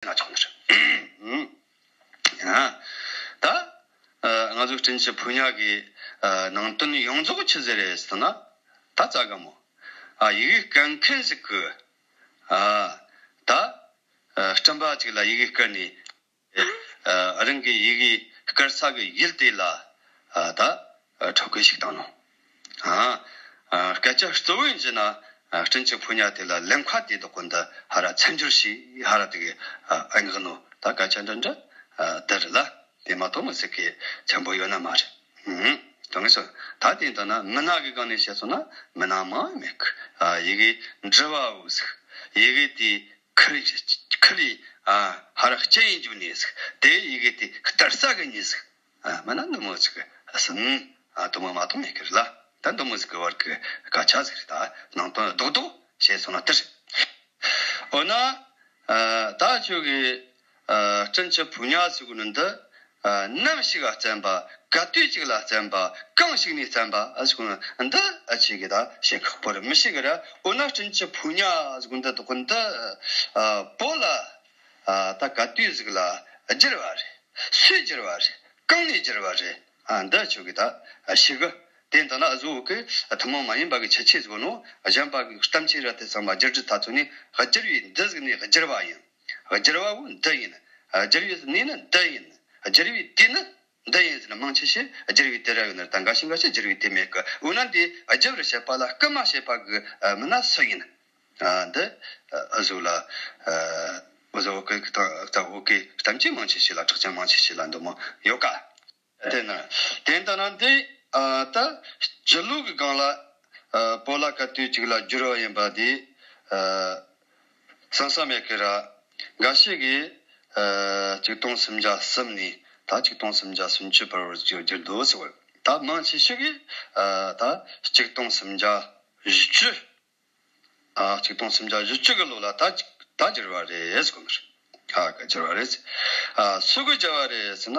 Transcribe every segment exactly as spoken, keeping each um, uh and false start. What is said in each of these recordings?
ན་ཆོག་ནི་རེད། ཡིན་ན། ད། ང་ཚོའི་སྤྲིན་ཆུ་ཕུ་ཉ་གི་ནང་དོན་ཡོངས་རྫོགས་ཆི་ཟིག་རེད་ཟེར་ན། ད་རྩ་ག་མོ། ཡི་གེ་སྐད་མཁན་ཞིག་གི། ད། སྤྲིན་པ་ཅིག་ལ་ཡི་གེ་བསྐུར་ནས། རང་གི་ཡི་གེ་བསྐུར་ས་གི་ཡུལ་དེ་ལ་ད་འཕྲོད་བསྐུལ་ཞིག་བཏང་ནོ། སྐད་ཆ་གཙོ་བོ་ཡིན་ན། སྤྲིན་ཆུ་ཕུ་ཉ་དེ་ལ་ལེན་ཁ་དེ་དག་གོ་འདི་ཧ་ར་མཚམས་སྦྱོར་ཞིག་ཧ་ར་དེ་གི་ཨ་ངག་ནོ། ད་སྐད་ཆ་འདྲ་འདྲ་དེ་རེད་ལ། དེ་མ་གཏོགས་མི་ཟིག་གི་ཆེན་པོ་ཡོད་ན་མ་རེད། དོན་ངེས་སོ། ད་དེ་ལྟ་ན་མི་ན་གི་སྒང་ནས་བཤད་སོང་ན་མི་ན་མང་མེད་གི། ཡི་གེ་འབྲི་བའོ་ཟིག་ཡི་གེ་དེ་ཁི་རི་ཁི་རི་ཧ་ར་སྐྱེ་ཡིན་རྒྱུ་ནས་ཟིག་དེ་ཡི་གེ་དེ་ལྟར་ས་གི་ནས་ཟིག་མི་ན་འདི་མོ་ཟིག་གི་སུན་དུ་མ་མ་གཏོང་མེད་གི་རེད་ལ། ད་འདི་མོ་ཟིག་གི་བར་གི་སྐད་ཆ་ཟིག་རེད། ད་ནང་དོན་རྡོག་རྡོག་བཤད་སོང་ན་དེ་རེད། འོ་ན། ད་ཁྱོད་ཀྱི་སྤྲིན་ཆུ་ཕུ་ཉ་ཟེར་གོ་ནི་འདི། ནམ་ཞིག་ལ་བརྩམས་པ། ག་དུས་ཅིག་ལ་བརྩམས་པ། གང་ཞིག་ནས་བརྩམས་པ་ཟེར་གོ་ནི་འདི་ཨ་ཆི་གི་ད་བཤད་ཁག་པོ་རེད། མི་ཤེས་གི་ར། འོ་ན་སྤྲིན་ཆུ་ཕུ་ཉ་ཟེར་གོ་འདི་དག་གོ་འདི་བོད་ལ་ད་ག་དུས་ཟིག་ལ་བསྒྱུར་བ་རེད། སུས་བསྒྱུར་བ་རེད། གང་ནས་བསྒྱུར་བ་རེད། འདི་ཁྱོད་ཀྱི་ད་ཤི་གི། དེ་ལྟ་ན་བཟོ་བོ་གི་ཐུན་མོང་མ་ཡིན་པ་གི་ཁྱད་ཆོས་བཟོ་ནོ། གཞན་པ་གི་གཏམ་ཆོས་ར་དེ་ཚང་མ་བསྒྱུར་རྒྱུ་ད་ཚོ་ནི་བསྒྱུར་བའི་འདི་ཟིག་ནས་བསྒྱུར་བ་ཡིན། བསྒྱུར་བ་བོ་འདི་ཡིན། བསྒྱུར་བའི་གནས་ནི་འདི་ཡིན། བསྒྱུར་བའི་དུས་ནི་འདི་ཡིན་ཟེར་ན་མང་ཆེ་ཤས་བསྒྱུར་བའི་དུས་ར་ཡོད་ནི་རེད། ད་འགའ་ཞིག་འགའ་ཞིག་བསྒྱུར་བའི་དུས་མེད་གི། འོ་ན་འདི་བསྒྱུར་བར་བྱེད་པ་ལ་སྐུལ་མ་བྱེད་པ་གི་མི་ན་སུ་ཡིན། འདི་བཟོ་ལ་བཟོ་བོ་གི་གཏམ་བོ་གི་གཏམ་ཆོས་མང་ཆེ་ཤས་ལ་གྲགས་ཅན་མང་ཆེ་ཤས་ལ་འདི་མོ་ཡོད་ཀ། དེ་ན་དེ་ལྟ་ན་འདི་ད་སྤྱི་ལོ་གི་སྒང་ལ་བོད་ལ་ག་དུས་ཅིག་ལ་བསྒྱུར་བ་ཡིན་པ་འདི་བསམ་བསམ་མེད་ཀི་ར། འགའ་ཞིག་གིས་ཆིག་སྟོང་སུམ་བརྒྱ་གསུམ་ནས་ད་ཆིག་སྟོང་སུམ་བརྒྱ་སུམ་ཅུ་བར་བར་བསྒྱུར་འདུག་ཟེར་བ། ད་མང་ཆེ་ཤོས་ཀྱིས་ད་ཆིག་སྟོང་སུམ་བརྒྱ་བཞི་བཅུ། ཨ། ཆིག་སྟོང་སུམ་བརྒྱ་བཞི་བཅུ་གི་ལོ་ལ་ད་ཅིག་ད་བསྒྱུར་བ་རེད་ཟེར་གོ་ནི་རེད། ཨ། ག་བསྒྱུར་བ་རེད་ཟེར། ཨ། སུ་གིས་བསྒྱུར་བ་རེད་ཟེར་ན།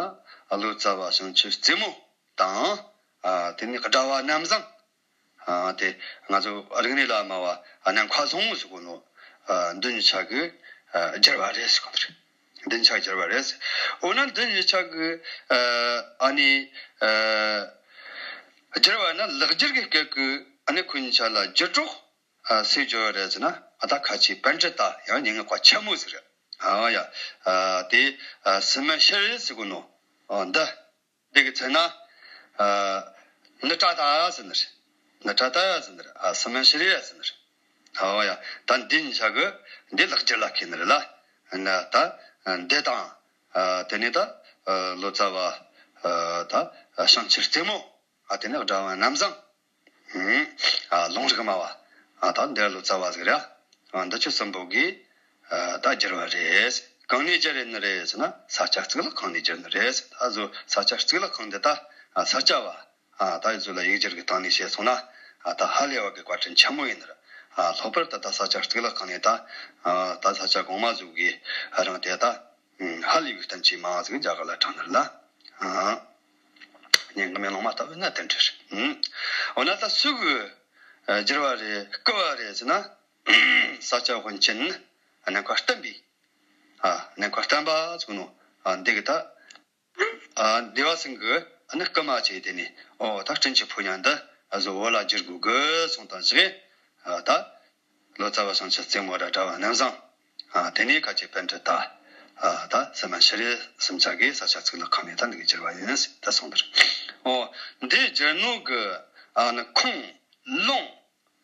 ཨ། ལོ་ཙཱ་བ་བྱང་ཆུབ་རྩེ་མོ་དང་། ཨ། དེ་ནས་སྒྲ་བ་རྣམ་བཟང་། ཨ། དེ་ང་ཚོ་རིག་གནས་བླ་མ་བ་ནམ་མཁའ་བཟང་བོ་ཟེར་གོ་ནོ། ཨ། འདི་གཉིས་ཆ་གིས་ཨ། བསྒྱུར་བ་རེད་ཟེར་གོ་ནི་རེད། འདི་གཉིས་ཆ་བསྒྱུར་བ་རེད་ཟེར། འོ་ན་འདི་གཉིས་ཆ་གིས་ཨ། ཨ་ནི་ཨ། བསྒྱུར་བ་ན་ལེགས་སྒྱུར་གི་སྐད་ཀྱིས་ཨ་ནི་ཁོ་གཉིས་ཆ་ལ་བསྒྱུར་གྲོགས། ཨ། སུས་བསྒྱུར་བ་རེད་ཟེར་ན། ཨ། ད་ཁ་ཆེ་པཎྜི་ཏ་ཡང་སྙན་ངག་པ་ཆེན་མོ་ཟིག་རེད། ཨ་ཡ། ཨ། དེ་ཨ། སི་མན་ཤྲཱི་ཟེར་གོ་ནོ། ཨ། འདི་འདི་གི་ཚེ་ན། ཨ། ནི་ཏྲ་ཏ་ཟེར་ནི་རེད། ནི་ཏྲ་ཏ་ཟེར་ནི་རེད། ཨ། སི་མན་ཤྲཱི་ཟེར་ནི་རེད། ཨ་ཡ། ད་འདི་གཉིས་ཆ་གིས་འདི་ལེགས་སྒྱུར་ལ་མཁས་ནི་རེད་ལ། ན་ད་འདི་དང་། ཨ། དེ་ནས་ད་ཨ། ལོ་ཙཱ་བ། ཨ། ད་ཨ། བྱང་ཆུབ་རྩེ་མོ། ཨ། དེ་ནས་སྒྲ་བ་རྣམ་བཟང་། ཨ། ལུང་རིགས་སྨྲ་བ། ཨ། ད་འདི་ལོ་ཙཱ་བ་ཟིག་རེད། ཨ། འདི་ཆོ་གསུམ་པོ་གིས། ཨ། ད་བསྒྱུར་བ་རེད། གང་ནས་བསྒྱུར་ནི་རེད་ཟེར་ན། ས་སྐྱ་གཙུག་ལག་ཁང་ནས་བསྒྱུར་ནི་རེད། ད་བཟོ་ས་སྐྱ་གཙུག་ལག་ཁང་འདི་ད། ཨ། ས་སྐྱ་བ། ཨ། ད་བཟོ་ལ་ཡིག་སྒྱུར་གི་སྟེང་ནས་བཤད་སོང་ན། ཨ། ད་ཧ་ལས་པ་གི་བཀའ་དྲིན་ཆེན་མོ་ཡིན་ནི་རེད། ཨ། ལྷག་པར་དུ་ད་ས་སྐྱ་གཙུག་ལག་ཁང་ནས་ད། ཨ། ད་ས་སྐྱ་གོང་མ་ཟིག་གིས་རང་དེ་ད། ཧ་ལས་པའི་བསྟན་བཅོས་མང་ཟིག་རྒྱ་གར་ལ་དྲངས་ནི་རེད་ལ། སྙན་ངག་མེ་ལོང་མ་ལྟ་བུ་ན་དེ་འདྲ་རེད། འོ་ན་ད་སུ་གིས་བསྒྱུར་བ་རེད། བསྐུལ་བ་རེད་ཟེར་ན། ས་སྐྱ་པཎ་ཆེན་ནམ་མཁའ་བསྟན་པའི། ཨ། ནམ་མཁའ་བསྟན་པ་ཟེར་གོ་ནོ། ཨ། འདི་གི་ད། ཨ། འདི་བ་སེང་གེ་ཨ་ནི་སྐུལ་མ་བྱས། དེ་ནས་ཨོ་ད་སྤྲིན་ཆུ་ཕོ་ཉ་འདི་བཟོ་བོད་ལ་བསྒྱུར་དགོས་གི་གསུངས་དང་བཞག། ཨ། ད། ལོ་ཙཱ་བ་བྱང་ཆུབ་རྩེ་མོ་ར་སྒྲ་བ་རྣམ་བཟང་། ཨ། དེ་ནས་ཁ་ཆེ་པཎྜི་ཏ། ཨ། ད་སི་མན་ཤྲཱི་གསུམ་ཆ་གིས་ས་སྐྱ་གཙུག་ལག་ཁང་ནས་ད་འདི་གི་བསྒྱུར་བ་ཡིན་ཟེར་ད་གསུངས་པ་རེད། ཨོ། འདི་བསྒྱུར་ནོ་གི། ཨ། ནི་ཁུངས་ལུང་།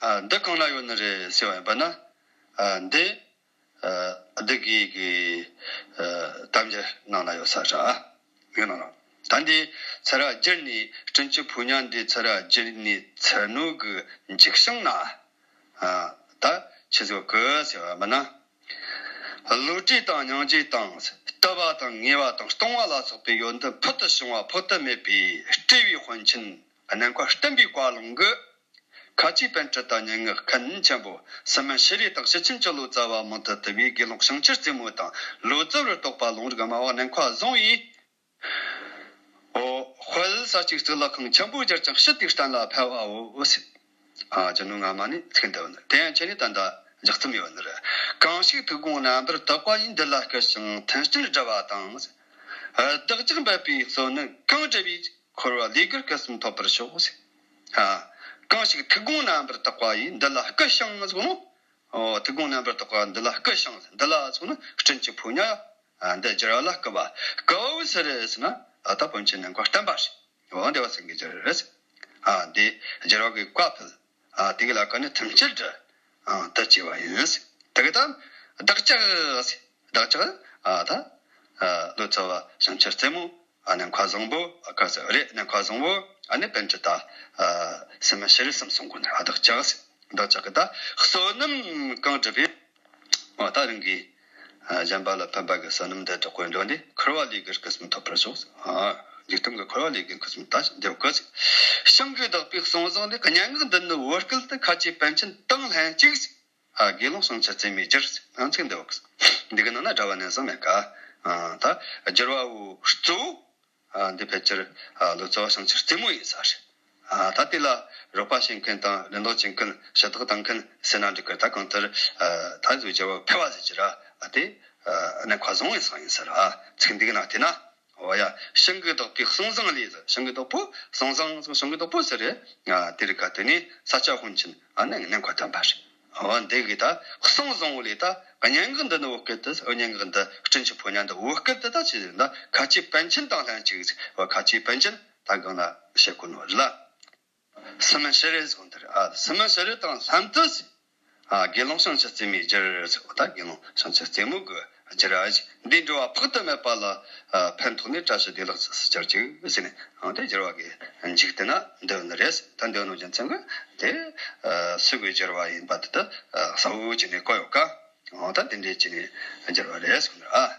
ཨ། འདི་གང་ན་ཡོད་ནི་རེད་ཟེར་བ་ཡིན་པ་ན། ཨ། འདི། ཨ། བདུད་བགེགས་ཀྱི། ཨ། གཏམ་རྒྱུད་ནང་ན་ཡོད་ས་རེད། ཡོད་ནོ་ར། ད་འདི་ཚུར་ར་བསྒྱུར་ནས། སྤྲིན་ཆུ་ཕོ་ཉ་འདི་ཚུར་ར་བསྒྱུར་ནས་ཚུར་ནོ་གི་མཇུག་བྱང་ན། ཨ། ད་ཆི་ཟིག་གི་ཟེར་བ་མིན་ན། བློ་གྲོས་དང་སྙིང་རྗེ་དང་། བསྟོད་པ་དང་ངེས་པ་དང་གཏོང་བ་ལ་སོགས་པའི་ཡོན་ཏན་ཕུལ་དུ་བྱུང་བ་ཕོག་ཏུ་མེད་པའི་སྤྲུལ་པའི་དཔོན་ཆེན་ནམ་མཁའ་བསྟན་པའི་བཀའ་ལུང་གི། ཁ་ཆེ་པཎྜི་ཏ་སྙན་ངག་མཁན་ཆེན་པོ་སི་མན་ཤྲཱི་དང་། ཕྱི་ཆིངས་ཀྱི་ལོ་ཙཱ་བ་མང་དུ་བཏུལ་བའི་དགེ་སློང་བྱང་ཆུབ་རྩེ་མོ་དང་། ལོ་ཙཱ་བར་གཏོགས་པ་ལུང་རིགས་སྨྲ་བ་ནམ་མཁའ་བཟང་བོས། ཨོ། དཔལ་ས་སྐྱའི་གཙུག་ལག་ཁང་ཆེན་པོ་བསྒྱུར་ཅིང་ཕྱིར་དེ་གཏན་ལ་ཕབ་པའོ་ཟེར། ཨ། བསྒྱུར་ནོ་སྔ་མ་ནས་ཚིག་འདི་བ་ནི་དེ་ཡང་ཁྱེད་ནས་ད་ལྟ་ལྗགས་རྩོམ་ཡོད་ནི་རེད། གང་ཞིག་ཐུགས་དགོངས་རྣམ་པར་དག་པ་ཡིས། འདི་ལ་སྐུ་ཞིང་མཐུན་རྐྱེན་བསྒྲུབས་པ་དང་། བདག་ཅག་འབད་པའི་བསོད་ནམས་གང་བསྒྲུབས་པའི། འཁོར་བ་ལས་རྒལ་སྐུ་གསུམ་ཐོབ་པར་ཤོག། ཨ། གང་ཞིག་ཐུགས་དགོངས་རྣམ་པར་དག་པ་ཡིས། འདི་ལ་སྐུ་ཞིང་ཟེར་ནོ། ཨོ། ཐུགས་དགོངས་རྣམ་པར་དག་པ་འདི་ལ་སྐུ་ཞིང་། འདི་ལ་ཟེར་ནོ་སྤྲིན་གྱི་ཕོ་ཉ། ཨ། འདི་སྦྱོར་བ་ལ་སྐུ་བ། སྐུ་བོ་སུ་རེད་ཟེར་ན། ཨ། ད་བོན་ཆེན་ནམ་མཁའ་བསྟན་པ་རེད། འོ། འདི་བ་སེང་གེ་སྦྱར་རེད། ཨ། འདི་སྦྱོར་བ་གི་བཀའ་ཕུལ། ཨ། དེ་གི་ལ་ཀ་ནི་ཐམས་ཅད་དུ། ཨ། དུ་བྱས་པ་ཡིན། དེ་གི་ད་བདག་ཅག་བདག་ཅག་ཨ། ད། ཨ། ལོ་ཙཱ་བ་བྱང་ཆུབ་རྩེ་མོ། ཨ། ནམ་མཁའ་བཟང་པོ། ཨ། ག་ས་རེད། ནམ་མཁའ་བཟང་པོ། ཨ་ནི་པཎ་ཆེན་ད། ཨ། སུམ་བྱུ་རུ་གསུམ་གསུང་གོ་ནི། ཨ། བདག་ཅག་བདག་ཅག་གི་ད་བསོད་ནམས་གང་བསྒྲུབས་པའི། ཨ། ད་རང་གི། ཨ། གཞན་པ་ལ་ཕན་པ་གི་བསོད་ནམས་འདི་དྲག་པོ་འགྲོ་འདི། འཁོར་བ་ལས་རྒལ་སྐུ་གསུམ་ཐོབ་པར་ཤོག། ཨ། འཇིག་རྟེན་གྱི་འཁོར་བ་ལས་རྒལ་སྐུ་གསུམ་ད་འདེབས་དགོས། ཞིང་གི་བདག་པོའི་གསུང་བཟང་ལས། སྙན་ངག་འདི་ནི་བོད་སྐད་དུ། ཁ་ཆེའི་པཎ་ཆེན་དང་ལྷན་ཅིག། ཨ། དགེ་སློང་བྱང་ཆུབ་རྩེ་མོས་བསྒྱུར། ཨ། ཚིག་འདི་འོག་འདི་གི་ནང་ན་འདྲ་བ་ནན་ཟིང་མེད་ཀ། ཨ། ད་སྦྱོར་བ་བོ་གཙོ་བོ། ཨ། འདི་ཕལ་ཆེར། ཨ། ལོ་ཙཱ་བ་བྱང་ཆུབ་རྩེ་མོ་ཡིན་ས་རེད། ཨ། ད་དེ་ལ་རོགས་པ་བྱེད་མཁན་དང་རིན་ཐང་བྱེད་མཁན། ཞུ་དག་གཏོང་མཁན་ཟེར་ན་འགྲིག་གི། ད་གང་ལྟར། ཨ། ད་གཟོད་སྦྱོར་བ་ཕལ་བ་ཟེར་གྱི་ར། ཨ། དེ། ཨ། ནམ་མཁའ་བཟང་བའི་སང་ཡིན་ས་ར། ཚིག་འདི་གི་ནང་དེ་ན། འོ་ཡ། ཞིང་གི་བདག་པོའི་གསུང་བཟང་ལས་ཟེར། ཞིང་གི་བདག་པོ། གསུང་བཟང་། ཞིང་གི་བདག་པོ་ཟེར་རེད། ཨ། དེ་རིགས་ཀ་དེ་ནི་ས་སྐྱ་ཧོན་ཆེན། ཨ་ནི་ནམ་མཁའ་སྟོན་པ་རེད། འོ། འདི་གི་ད་གསུང་བཟང་བོ་ལས་ད་སྙན་ངག་འདི་ནི་བོད་སྐད་དུ། སྙན་ངག་འདི་སྤྲིན་གྱི་ཕོ་ཉ་འདི་བོད་སྐད་དུ་ད་ཅི་ཟེར་ན། ཁ་ཆེའི་པཎ་ཆེན་དང་ལྷན་ཅིག། འོ། ཁ་ཆེའི་པཎ་ཆེན་ད་གང་ལ་བཤད་གོ་ནོ་རེད་ལ། སུམ་བྱུ་རུ་ཟེར་གོ་ནོ་དེ་རེད། ཨ། སུམ་བྱུ་རུ་དང་ལྷན་དུ་ཟེར། ཨ། དགེ་སློང་བྱང་ཆུབ་རྩེ་མོས་བསྒྱུར་ཟེར་གོ། ད་དགེ་སློང་བྱང་ཆུབ་རྩེ་མོ་གིས་བསྒྱུར་ར་ཟེར། འདིས་འགྲོ་བ་དཔག་ཏུ་མེད་པ་ལ། ཨ། ཕན་ཐོགས་ནས་བཀྲ་ཤིས་བདེ་ལེགས་སུ་གྱུར་ཅིག་ཟེར་ནས། ཨ། དེ་སྦྱོར་བ་གི་མཇུག་དེ་ན་འདོན་ནི་རེད། ད་འདོན་ནོ་རྒྱུ་མཚན་གི་དེ། ཨ། སུ་གི་སྦྱོར་བ་ཡིན་པ་དེ་ད། ཨ། གསལ་བོ་བྱས་ནས་བཀོད་ཡོད་ཀ། འོ། ད་དེ་འདྲས་བྱས་ནས་སྦྱོར་བ་རེད་གསུངས་ནས། ཨ།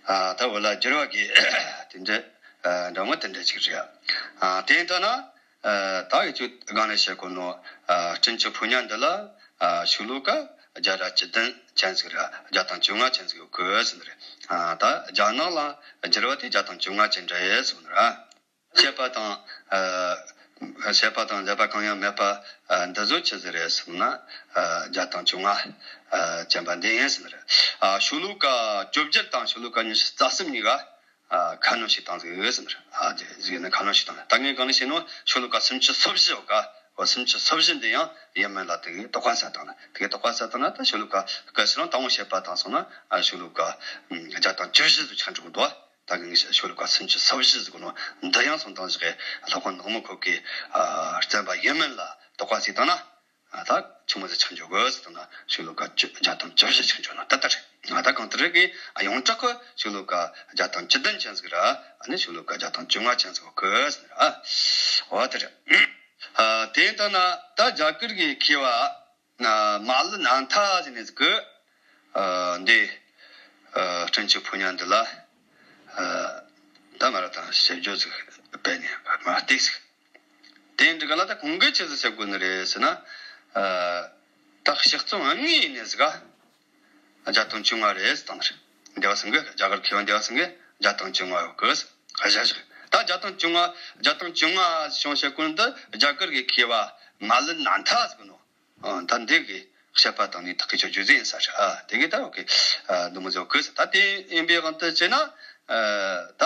ཨ། ད་འོ་ལ་སྦྱོར་བ་གི་དེ་འདྲས། ཨ། འདྲ་མོ་དེ་འདྲས་ཅིག་རེད། ཨ། དེ་ཡིན་ད་ན། ཨ། ད་ཡི་ཚོད་སྒང་ནས་བཤད་གོ་ནོ། ཨ། སྤྲིན་གྱི་ཕོ་ཉ་འདི་ལ། ཨ། ཤོ་ལོ་ཀ་བརྒྱ་དང་བཅུ་བདུན་ཅན་ཟིག་ར། བརྒྱ་དང་བཅོ་ལྔ་ཅན་ཟིག་ཡོད་གི་ཟེར་ནི་རེད། ཨ། ད་རྒྱ་ནག་ལ་བསྒྱུར་བ་དེ་བརྒྱ་དང་བཅོ་ལྔ་ཅན་རེད་གསུངས་ནི་ར། བཤད་པ་དང་། ཨ། བཤད་པ་དང་མཛད་པ་གང་ཡང་མེད་པ། ཨ། འདི་ཚོ་ཆི་ཟིག་རེད་ཟེར་ན། ཨ། བརྒྱ་དང་བཅོ་ལྔ། ཨ། ཅན་པ་འདི་ཡིན་ཟེར་ནི་རེད། ཨ། ཤོ་ལོ་ཀ་བཅོ་བརྒྱད་དང་ཤོ་ལོ་ཀ་ཉི་ཤུ་རྩ་གསུམ་གཉིས་ཀ། ཨ། ཁ་སྣོན་ཞིག་བཏང་ཟིག་ཟེར་ནི་རེད། ཨ། དེ་ཟིག་ནི་ཁ་སྣོན་ཞིག་བཏང་། ད་ངས་གང་ནས་བཤད་ནོ། ཤོ་ལོ་ཀ་སུམ་ཅུ་སོ་བཞི་ཡོད་ཀ། འོ། སུམ་ཅུ་སོ་བཞི་འདི་ཡང་ཡིན་མིན་ལ་དེ་གི་དོགས་པ་ཟ་བཏང་ན། དེ་གི་དོགས་པ་ཟ་བཏང་ན་ད་ཤོ་ལོ་ཀ་སྐད་ཤོད་ལོང་དང་པོ་བཤད་པ་དང་སོང་ན། ཨ། ཤོ་ལོ་ཀ་བརྒྱ་དང་བཅུ་བཞི་ཟིག་ཆགས་འགྲོ་གི་འདུག། ད་གིན་ཤོ་ལོ་ཀ་སུམ་ཅུ་སོ་བཞི་ཟེར་གོ་ནོ་འདི་ཡང་སོང་དང་ཞིག་གི་སློབ་དཔོན་ནག་མོ་ཁོ་གིས། ཨ། བརྩམས་པ་ཡིན་མིན་ལ་དོགས་པ་ཟིག་བཏང་ན། ཨ། ད་ཆི་མོ་ཟིག་ཆགས་འཇོག་གི་ཟེར་བཏང་ན། ཤོ་ལོ་ཀ་བཅུ། བརྒྱ་དང་བཅུ་བཞི་ཆགས་འཇོག་ན་ད་ལྟ་རེད། ཨ། ད་གང་ལྟར་གི། ཨ། ཡོངས་གྲགས་གི་ཤོ་ལོ་ཀ་བརྒྱ་དང་བཅུ་བདུན་ཅན་ཟིག་ར། ཨ་ནི་ཤོ་ལོ་ཀ་བརྒྱ་དང་བཅོ་ལྔ་ཅན་ཟིག་གི་ཟེར་ནི་ར། འོ། དེ་རེད། ཨ། དེ་ལྟ་ན་ད་རྒྱ་གར་གི་མཁས་པ། ཨ། མ་ལི་ནན་ཐ་ཟེར་ནི་ཟིག་གིས། ཨ། འདི། ཨ། སྤྲིན་གྱི་ཕོ་ཉ་འདི་ལ། ཨ། ད་མ་ར་དང་ཞིབ་འཇུག་ཟིག་སྤེལ་ནས་མ་བལྟས་ཟིག། དེ་འདྲ་ག་ལ་ད་ཁོང་གིས་ཆི་ཟིག་ཟེར་གོ་ནི་རེད་ཟེར་ན། ཨ། ད་ཕྱག་རྩོམ་དངོས་ཡིན་ནི་ཟིག་ག། བརྒྱ་དང་བཅོ་ལྔ་རེད་ཟེར་བཏང་ནི་རེད། འདི་བ་ཚང་གི། རྒྱ་གར་མཁས་པ་འདི་བ་ཚང་གིས་བརྒྱ་དང་བཅོ་ལྔ་ཡོད་གི་ཟེར། ཨ། བཞག་བཞག། ད་བརྒྱ་དང་བཅོ་ལྔ། བརྒྱ་དང་བཅོ་ལྔ་བྱུང་བཤད་གོ་ནི་འདི་རྒྱ་གར་གི་མཁས་པ་མ་ལི་ནན་ཐ་ཟེར་གོ་ནོ། ཨ། ད་འདི་གི་བཤད་པ་དང་ནི་ཐག་གི་ཆོད་རྒྱུ་ཟིག་ཡིན་ས་རེད། ཨ། དེ་གི་ད་འོ་གི། ཨ། འདི་མོ་ཟིག་གི་ཟེར། ད་དེ་ཡིན་པའི་དབང་དུ་བྱས་ན། ཨ། ད།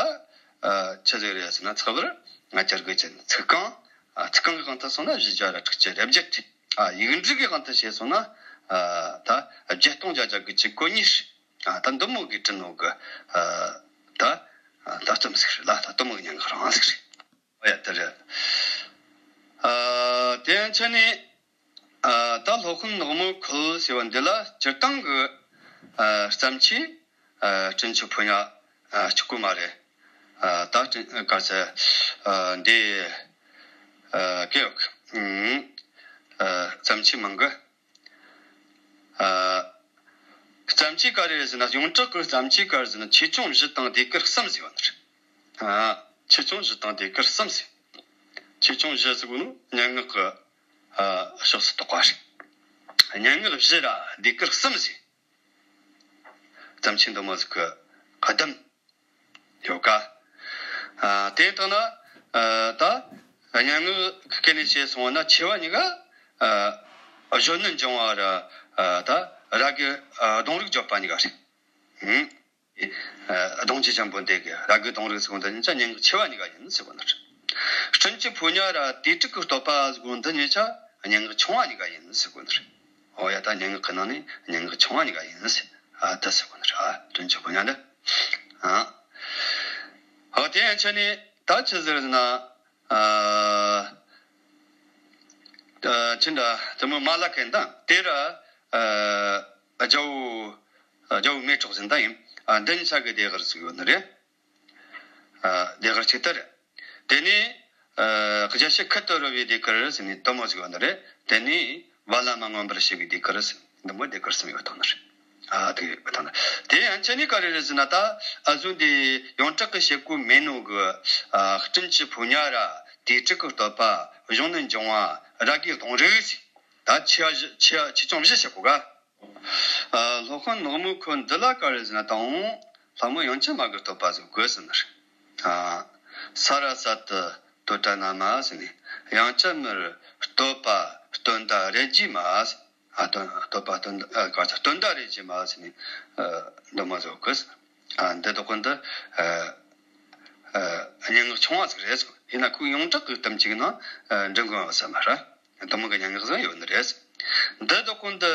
ཨ། ཆི་ཟིག་རེད་ཟེར་ན། ཚགས་པར་ང་བསྐྱར་དགོས་ཅན་ཚིག་རྐང་། ཨ། ཚིག་རྐང་གི་དབང་དུ་སོང་ན་བཞི་བརྒྱ་ར་དྲུག་ཅུ་རེ་བརྒྱད། ཨ། ཡིག་འབྲུ་གི་དབང་དུ་བྱས་སོང་ན། ཨ། ད་བརྒྱད་སྟོང་བརྒྱད་བརྒྱ་དགུ་བཅུ་གོ་གཉིས། ཨ། ད་འདི་མོ་གི་བྲིས་ནོ་གི། ཨ། ད། ཨ། ད་རྩོམ་ཟིག་རེད་ལ། ད་འདི་མོ་གི་སྙན་ངག་རང་ཟིག་རེད། ཨོ་ཡ། དེ་རེད། ཨ། དེ་ཡང་ཆ་ནས། ཨ། ད་སློབ་དཔོན་ནག་མོ་ཁོལ་ཟེར་བ་འདི་ལ་སྤྱིར་བཏང་གི། ཨ། བརྩམས་ཆོས། ཨ། སྤྲིན་གྱི་ཕོ་ཉ། ཨ། གཅིག་པོ་མ་རེད། ཨ། ད་སྤྲིན་ག་ཟེར། ཨ། འདི། ཨ། ཀེ་ཡོག་ཨ། བརྩམས་ཆོས་མང་གི། ཨ། བརྩམས་ཆོས་ག་རེ་རེད་ཟེར་ན། ཡོངས་གྲགས་ཀྱི་བརྩམས་ཆོས་ག་རེ་ཟེར་ན། ཆེ་ཆུང་བཞི་དང་ཟློས་གར་གསུམ་ཟེར་བ་འདི་རེད། ཨ། ཆེ་ཆུང་བཞི་དང་ཟློས་གར་གསུམ་ཟེར། ཆེ་ཆུང་བཞི་ཟེར་གོ་ནོ་སྙན་ངག་གི། ཨ། ཕྱོགས་སུ་གཏོགས་པ་རེད། སྙན་ངག་བཞི་ར་ཟློས་གར་གསུམ་ཟེར། བརྩམས་ཆོས་འདི་མོ་ཟིག་གི་བདུན་ཡོད་ཀ། ཨ། དེ་ལྟ་ན། ཨ། ད་སྙན་ངག་གི་སྐད་ནས་བཤད་སོང་བ་ན་ཆེ་བ་གཉིས་ཀ། ཨ། གཞོན་ནུ་འབྱུང་བ་ར། ཨ། ད་ ར་གི་ཨ་གདོང་རིགས་བརྗོད་པ་གཉིས་ཀ་རེད། ཨུམ། ཨ་གདོང་གི་ཅན་པོ་འདི་གི་ར་གི་གདོང་རིགས་ཟེར་གོ་ནོ་འདི་ཉིད་ཀྱང་སྙན་ངག་ཆེ་བ་གཉིས་ཀ་ཡིན་ཟེར་གོ་ནོ་རེད། སྤྲིན་གྱི་ཕོ་ཉ་ར་དུས་དྲུག་གི་བསྟོད་པ་ཟེར་གོ་ནོ་འདི་ཉིད་ཀྱང་སྙན་ངག་ཆུང་བ་གཉིས་ཀ་ཡིན་ཟེར་གོ་ནོ་རེད། འོ་ཡ། ད་སྙན་ངག་གི་ནང་ནས་སྙན་ངག་ཆུང་བ་གཉིས་ཀ་ཡིན་ཟེར། ཨ་ད་ཟེར་གོ་ནོ་རེད། ཨ་སྤྲིན་གྱི་ཕོ་ཉ་འདི། ཨ་འོ་དེ་ཡན་ཆད་ནས་ད་ཆི་ཟེར་ཟེར་ན། ཨ་ཨ་ཅི་འདྲ་དེ་མོ་མ་ལ་ཁན་དང་དེ་ར་ཨ་རྒྱལ་བོ་རྒྱལ་བོ་མེ་གྲོགས་ཟེར་ད་ཡིན། ཨ་འདི་ཉིད་ཀྱི་བདེ་གར་ཟིག་ཡོད་ནི་རེད། ཨ་བདེ་གར་ཅིག་ལྟར། དེ་ནས་ཨ་རྒྱལ་བྱེད་ཁུར་དུ་རུ་བའི་བདེ་གར་ཟེར་ནས་དེ་མོ་ཟིག་ཡོད་ནི་རེད། དེ་ནས་བ་ལ་མ་མངོན་པར་བྱེད་པའི་བདེ་གར་ཟེར་འདི་མོ་བདེ་གར་གསུམ་ཡོད་ཐོག་ནི་རེད། ཨ་དེ་ཡོད་ཐོག་ནི་རེད། དེ་ཡན་ཆད་ནས་ག་རེ་རེད་ཟེར་ན། ད་ཨ་ཟོ་འདི་ཡོངས་གྲགས་ཀྱི་བྱེད་སྒོ་མེད་ནོ་གི། ཨ་སྤྲིན་གྱི་ཕོ་ཉ་ར་དུས་དྲུག་གི་བསྟོད་པ། གཞུང་ནས་འབྱུང་བ། ར་གི་གདོང་རིགས་ཟེར། ད་ཆེ་བ་བཞི་ཆེ་ཆེ་ཆུང་བཞི་བྱེད་གོ་ག། ཨ་སློབ་དཔོན་ནག་མོ་ཁོ་འདི་ལ་ག་རེ་ཟེར་ན། དང་ལྷ་མོ་དབྱངས་ཅན་མ་གི་བསྟོད་པ་ཟིག་དགོས་ཟེར་ནི་རེད། ཨ་ས་ར་ས་ཏུ་ཏོ་ཏྲ་ན་མ་ཟེར་ནས། དབྱངས་ཅན་མར་བསྟོད་པ་སྟོན་ཟླ་རེ་རྗེས་མ་ཟེར། ཨ་སྟོན་བསྟོད་པ་སྟོན་ཟླ་ཨ་ག་ཚ་སྟོན་ཟླ་རེ་རྗེས་མ་ཟེར་ནས། ཨ་འདི་མོ་ཟིག་དགོས་ཟེར། ཨ་འདི་དག་གོ་འདི་ཨ་ཨ་སྙན་ངག་ཆུང་བ་ཟིག་རེད་ཟེར། ཡིན་ན་ཁོའི་ཡོངས་གྲགས་ཀྱི་གཏམ་གཅིག་ནང་ཨ་འབྲི་མགོན་བ་ས་མ་ར། དེ་མོ་གི་སྙན་ངག་ཟིག་ཡོད་ནི་རེད། འདི་དག་གོ་འདི་